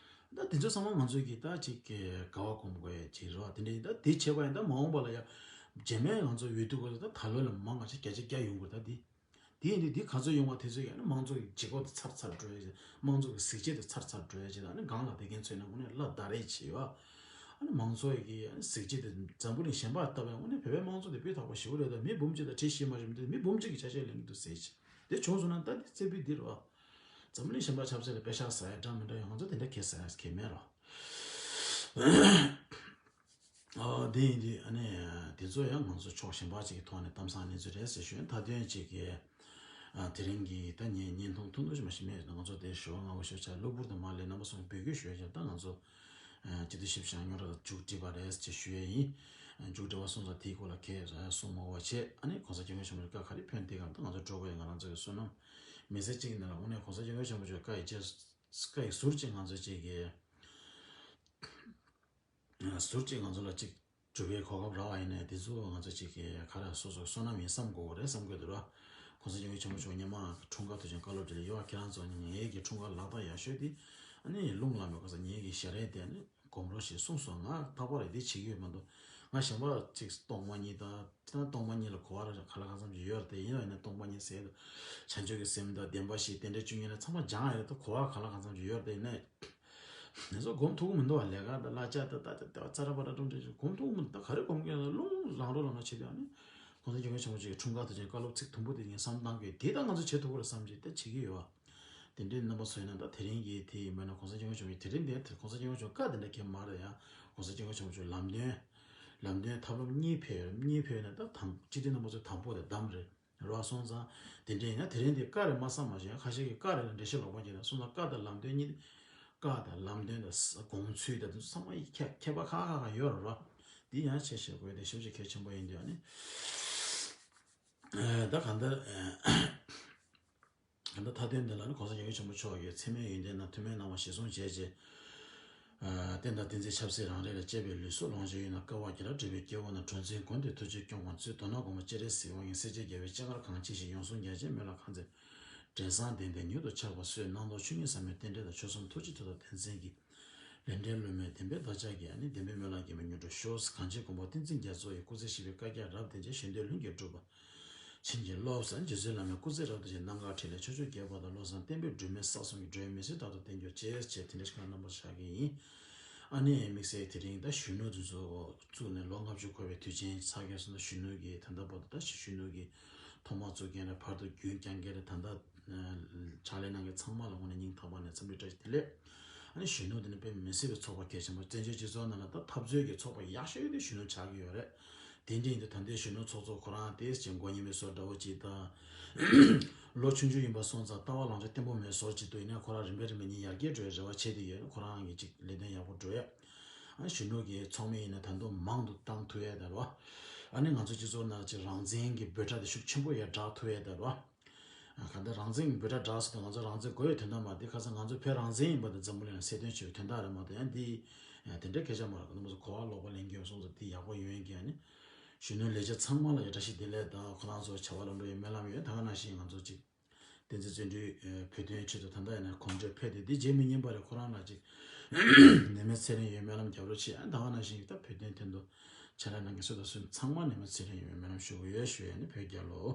ད་དེ་ཚོ་ཚང་མ་ང་ཚོ་གིས་ད་ཅིག་གི་དགའ་བ་སྒོམ་དགོས་ཡ་ཅིག་རེད་བ། དེ་འདྲ་ཡིན། ད་དེ་བྱས་པ་ཡིན་ད་མ་འོངས་པ་ལ་ཡ་རྗེས་མའི་ང་ཚོ་འོས་བསྡུ་སྐབས་སུ་ད་ད་ལོ་ལ་མང་ང་ཆེ་བརྒྱ་ཆ་བརྒྱ་ཡོང་དགོས། ད་འདི་དེ་ཡིན་དུས་འདི་ག་ཚོད་ཡོང་བ་དེ་ཚོ་ཡིན་ན་མང་ཚོགས་ཀྱི་ལྗིད་ཁོག་དེ་ཚར་ཚར་འགྲོ་ཡ་ཅིག་དམངས་གཙོ་གི་གཟི་བརྗིད་དེ་ཚར་ཚར་འགྲོ་ཡ་ཅིག་ད་ནི་སྒང་ལ་བསྡད་མཁན་ཚོས་ན་དངོས་གནས་ལ་ད་རེས་བྱས་བ། ཨ་ནི་མང་ཚོགས་ཀྱི་གཟི་བརྗིད་དེ་འཛམ་བུ་གླིང་གཞན་པར་ལྟ་བའི་དངོས་གནས་བོད་པའི་དམངས་གཙོ་དེ་སྤུས་དག་པོ་ཞེ་པོ་རེད། ད་མི་འབུམ་གཅིག་དང་ཁྲི་བཞི་མ་ཞིག་མི་འདུག་མི་འབུམ་གཅིག་གི་ཆ་ཤས་ལེན་གྱི་འདུག་ཟེར་ཅིག་དེ་བྱུང་སོང་ན་ད་འདི་རྩེ་ཕུད་འདི་རེད་བ། འཛམ་བུ་གླིང་གཞན་པ་ཆབ་སྲིད་ལ་དཔེ་ཤག་ཟ་ཡ་འདྲ་མི་འདྲ་ཡོད། ང་ཚོ་དེ་འདྲ་གས་ཟ་ཡ་གས་མེད་རོ། ཨ་དེ་ཡིན་དུས་ཨ་ནི་དེ་ཚོ་ཡང་ང་ཚོ་ཕྱོགས་གཞན་པ་ཅིག་གི་ཐོག་ནས་གཏམ་བཟང་གནས་ཚུལ་རེད་ཟེར་ཞུ་ཡིན། མཐའ་དོན་ཅིག་གི་ཨ་དེ་རིང་གི་ད་ངས་བརྙན་ཐུང་ཐུང་ཐུང་ཞིག་མ་ཞིག་མེད། ང་ཚོ་དེ་ཞོ་ང་བོ་ཞོ་ཆ་གློ་བུར་དུ་མ་ལས་རྣམ་པ་ཚོ་འབོད་སྐུལ་ཞུ་ཡ་ཅིག་ད་ང་ཚོ་ཨ་སྤྱི་འཐུས་བཞི་བཅུ་ཞེ་ལྔ་རྙོག་དྲ་མཇུག་སྒྲིལ་བ་རེད་ཅེས་ཞུ་ཡ་ཡིན། མཇུག་སྒྲིལ་བ་སོང་ཙང་དེའི་སྐོར་ལ་ཁས་གསོ་མ་དགོས་པ་བྱས། ཨ་ནི་གོང་ས་སྐྱབས་མགོན་ཆེན་པོ་མཆོག་བཀའ་ག་རེ་ཕན་བདེ་གམ་ད་ང་ཚོ་འགྲོ་དགོས་ཡ་ང་རང་ཚོ་གི་བསོད་ནམས་མི་ཚེ་གཅིག་ནང་ལ་དངོས་གནས་གོང་ས་སྐྱབས་མགོན་ཆེན་པོ་མཆོག་བཀའ་ཡི་རྗེས་བཀའ་ཡི་ཟུར་གཅིག་ང་ཚོ་གཅིག་གི་ཟུར་གཅིག་ང་ཚོ་ལ་གཅིག་སྒྲུབ་པའི་གོ་སྐབས་རག་པ་ཡིན་ནའི་དེ་ཚོ་ང་ཚོ་གཅིག་གི་ག་རེ་སོ་སོ་བསོད་ནམས་ཡིན་བསམ་དགོས་རེད་བསམ་གི་འདུག་ར། གོང་ས་སྐྱབས་མགོན་ཆེན་པོ་མཆོག་སྔོན་མ་འཁྲུངས་སྐར་དུས་ཆེན་བཀའ་སློབ་དེ་ལ་ཡོད་པ། ཁྱེད་རང་ཚོ་ངེད་ཀྱི་འཁྲུངས་སྐར་ལག་རྟགས་ཡག་ཤོས་དེ་ཨ་ནི་རླུང་ལངས་པའི་སྐབས་སུ་ངེད་ཀྱི་ཞལ་རས་དེ་ཨ་ནི་སྒོམ་རོགས་ཞེས་གསུངས་སོང་། ང་ལྷག་པར་དེ་བྱེད་ཀྱི་ཡོད་མ་གཏོགས། ང་གཞན་པ་ཅིག་སྟོང་པ་ཉིད་དང་། ད་སྟོང་པ་ཉིད་ལ་གོ་བ་ར་ག་ལ་གང་འཚམ་ཅིག་ཡོད་རེད་དེ། ཡིན་ན་ཡིན་ན་སྟོང་པ་ཉིད་ཟེར་དུས་བྱང་ཆུབ་ཀྱི་སེམས་དང་བདེན་པ་བཞི་རྟེན་འབྲེལ་བཅུ་གཉིས་ལ་ཚང་མ་སྦྱང་ཡོད་རེད། ད་གོ་བ་ག་ལ་གང་འཚམ་ཅིག་ཡོད་རེད་དེ། ཡིན་ན་ང་ཚོ་སྒོམ་ཐུབ་ཀྱི་མི་འདུག་བ། ལས་ཀ་དང་གླ་ཆ་དང་ད་ད་ད་ཙ་ར་པ་ར་ཀྲུང་ཀྲེ་སྒོམ་ཐུབ་ཀྱི་མི་འདུག་ད་ག་རེ་སྒོམ་གྱི་ཡོད་ན་རླུང་ལངས་རོགས་ལངས་རོགས་བྱེད་དུས་ཨ་ནི་གོང་ས་སྐྱབས་མགོན་ཆེན་པོ་མཆོག་གི་འཁྲུངས་སྐར་དུས་ཆེན་བཀའ་སློབ་ཚིག་དུམ་བུ་དེ་ངས་བསམ་བློ་བཏང་གི་ཡོད། དེ་ད་ང་ཚོ་བྱེད་ཐུབ་ཀྱི་རེད་བསམ་གྱི་ད་བྱེད་ཀྱི་ཡོད་བ། དེ་འདྲའི་རྣམ་པ་ཚོ་ཡིན་ན་ད་དེ་རིང་གི་དེ་ཡིན་པ་ན་གོང་ས་སྐྱབས་མགོན་ཆེན་པོ་དེ་རིང་དེ་གོང་ས་སྐྱབས་མགོན་ཆེན་པོ་བཀའ་དེ་འདྲ་གས་མ་རེད་ཡ། གོང་ས་སྐྱབས་མགོན་ཆེན་པོ་མཆོག་ལམ་སྟོན། ལམ་སྟོན་ཐབས་ལམ་གཉིས་ཕེབས་ཡོད། གཉིས་ཕེབས་ཡོད་ན་ད་དང་སྤྱི་འཐུས་རྣམ་པ་ཚོ་དང་པོ་དེ་བདམས་རེད། རོགས་སོང་ཙང་དེ་འདྲ་ཡིན་ན་དེ་རིང་དེ་བཀའ་རེད་མ་བསམ་མ་བྱུང་། ཁ་ཤས་ཀྱིས་བཀའ་རེད་ལ་འགྲེལ་བཤད་ལོག་པ་བྱས་ན། སོང་ཙང་བཀའ་དང་ལམ་སྟོན་གཉིས། བཀའ་དང་ལམ་སྟོན་དང་དགོངས་ཚུལ་དང་དེ་ཚོ་ཚང་མ་ཁྱད་ཁྱད་པར་ཁག་ཁག་ཁག་ཡོད་རེད་རོ། འདི་ཡང་ཆེ་ཞེ་དགོས་དེ་ཞེ་པོ་ཅིག་གལ་ཆེན་པོ་ཡིན་དུས་ཨ་ནི། ད་གང་ལྟར། གང་ལྟར་མཐའ་དོན་འདི་ལ་ནི་གོང་ས་སྐྱབས་མགོན་ཆེན་པོ་མཆོག་གིས་མཚན་མོའི་ཡོན་ཏན་དང་ཐུགས་སྨོན་གནང་བ་གཞིར་བཟུང་བྱས་རྗེས། ཨ་བསྟན་དང་བསྟན་འཛིན་ཆབ་སྲིད་རང་རེ་ལ་གཅེས་པའི་ལུས་སྲོག་ལོངས་སྤྱོད་ཡོད་ན་དཀའ་བ་བརྒྱ་ར་སྒྲུབ་པའི་སྐྱེ་བོ་རྣམས་གྲོལ་འཛིན་ཀུན་ཏུ་ཐུགས་རྗེས་སྐྱོང་བར་མཛོད། དོན་དག་སྒོམ་པ་སྤྱན་རས་གཟིགས་དབང་ཡོད་སྲས་བཅས་རྒྱལ་བའི་སྤྱན་སྔར་གང་མཆིས་ཤིང་། ཡོངས་བཟུང་རྒྱ་ཆེན་སྨོན་ལམ་ཁང་ཚན། འབྲས་བཟང་གདན་དེ་མྱུར་དུ་ཆགས་པར་གསོལ། སྣང་ལྟོ་ཆོས་ཉིད་ཟབ་མོའི་རྟེན་འབྲེལ་དང་། ཆོས་གསུམ་ཐུགས་རྗེ་མཐུ་སྟོབས་བསྟན་འཛིན་གྱི། ལས་འབྲས་བསླུ་མེད་བདེན་པའི་བདག་ཅག་གིས། ཨ་ནི་བདེན་པའི་སྨོན་ལམ་གྱི་མེ་མྱུར་འགྲོ་ཤོག། གངས་ཅན་མགོན་པོ་བསྟན་འཛིན་རྒྱ་མཚོ་ཡི། སྐུ་ཚེ་ཞབས་པད་བསྐལ་བརྒྱར་རབ་བརྟན་ཅིང་། གཞན་དོན་ལྷུན་གྱིས་གྲུབ་པར། བྱིན་གྱིས་རློབས། རྗེ་བཙུན་བླ་མའི་སྐུ་ཚེ་རབ་ཏུ་བརྟན། རྣམ་དཀར་འཕྲིན་ལས་ཕྱོགས་བཅུར་རྒྱས་པ་དང་། བློ་བཟང་བསྟན་པའི་སྒྲོན་མེ་ས་གསུམ་གྱི། འགྲོ་བའི་མི་ཚེ་རྟག་ཏུ་བརྟན་གྱུར་ཅིག་ཅེས་དེ་འདྲ་ཞིག་རྣམ་པ་ཆགས་ཀྱི་ཡིན། ཨ་ནི་དམིགས་བསལ་དེ་རིང་ད་གཞོན་ནུ་དེ་ཚོ་བཙུགས་ནས་ལོ་ལྔ་བཅུ་འཁོར་བའི་དུས་ཆེན་ཚར་གྱི་སོང་ན། གཞོན་ནུ་གི་ད་ལྟ་བར་དུ་ད་གཞོན་ནུ་གི་ཐོག་མ་བཙུགས་མཁན་རེད། བར་དུ་རྒྱུན་བསྐྱངས་མཁན་རེད། ད་ལྟ་ ཕྱག་ལས་གནང་མཁན་ཚང་མ་ལ་དངོས་གནས་སྙིང་ཐག་པ་ནས་འཚམས་འདྲི་བཀྲ་ཤིས་བདེ་ལེགས། ཨ་ནི་གཞོན་ནུ་དེ་ནི་དཔེ་མི་སྲིད་པའི་ཚོགས་པ་གལ་ཆེན་པོ། བཙན་བྱོལ་སྤྱི་ཚོགས་ནང་ལ་ད་འཐབ་རྩོད་ཀྱི་ཚོགས་པ་ཡག་ཤོས་དེ་གཞོན་ནུ་ཆགས་ཀྱི་ཡོད་རེད། དེ་འདྲ་ཡིན་དུས་ད་ལྟའི་གཞོན་ནུ་ཚོགས་གཙོ་ཁོ་རང་དེ་ཅིག་མགོ་རྙིང་པའི་བཟོ་འདྲ་བོ་ཅིག་དང་། ལོ་ཆུང་ཆུང་ཡིན་པ་སོང་ཙང་ལྟ་བ་ལངས་ཕྱོགས་བརྟན་པོ་མེད་བཟོ་ཅིག་འདུག་ཡིན་ན་ཁོ་རང་རིམ་པས་རིམ་པས་ཉིན་ཡར་རྒྱས་འགྲོ་བའི་རེ་བ་བྱེད་དེ་ཡོད། ཁོ་རང་གི་ཅིག་ལས་དོན་ཡག་པོ་འགྲོ་ཡ། ཨ་ནི་གཞོན་ནུ་གི་ཚོགས་མི་ཡིན་ན་ད་དུང་མང་དུ་བཏང་ཐུབ་ཡ་ད་རོ། ཨ་ནི་ང་ཚོ་སྤྱི་ཚོགས་ནང་ཅིག་རང་བཙན་གྱི་འབོད་སྒྲ་དེ་ཤུགས་ཆེན་པོ་ཡར་བསྒྲགས་ཐུབ་ཡ་ད་རོ། ཨ་ག་འདྲ་རང་བཙན་གྱི་འབོད་སྒྲ་བསྒྲགས་ཟེར་དུས་ང་ཚོ་རང་བཙན་དགོས་ཡོད་དོན་དག་མ་རེད། ཁ་སང་ང་ཚོ་བོད་རང་བཙན་ཡིན་པ་དེ་འཛམ་བུ་གླིང་ལ་གསལ་སྟོན་བྱས་པའི་དོན་དག་རེད་མ་གཏོགས་ཡང་འདི་དེ་འདྲ་སྐད་ཆ་མ་རེད། ང་ཚོ་གོ་བ་ལོག་པ་ལེན་གྱི་ཡོད་སོང་ཙང་དེ་ཡག་པོ་ཡོང་ཡ་གི། ཨ་ནི་གཞོན་ནུ་ལས་བྱེད་ཚང་མ་ལ་ཡང་བཀྲ་ཤིས་བདེ་ལེགས་དང་ཁོ་རང་ཚོ་བྱ་བ་ལམ་འགྲོ་ཡི་སྨོན་ལམ་ཡོད། ད་ག་ནང་བཞིན་ང་ཚོ་ཅིག་བསྟན་འཛིན་བརྩོན་འགྲུས་བོད་དོན་ཆེད་དུ་ད་ལྟ་ཡིན་ན་གོམ་བགྲོད་ཕེབས་ཏེ་འདི་རྗེས་མི་ཉན་པ་རེད། ཁོ་རང་ལ་ཅིག་ནད་མེད་ཚེ་རིང་ཡོང་སྨོན་ལམ་རྒྱབ་རོགས་བྱེད། ཨ་ད་ག་ནང་བཞིན་ད་བོད་དོན་དོན་དུ་ཕྱག་ལས་གནང་མཁན་སུ་དང་སུ་ཚང་མ་ནད་མེད་ཚེ་རིང་ཡོང་སྨོན་ལམ་ཞུ་གི་ཡོད་ཞུ་ཡ། ནི་བོད་རྒྱལ་ལོ།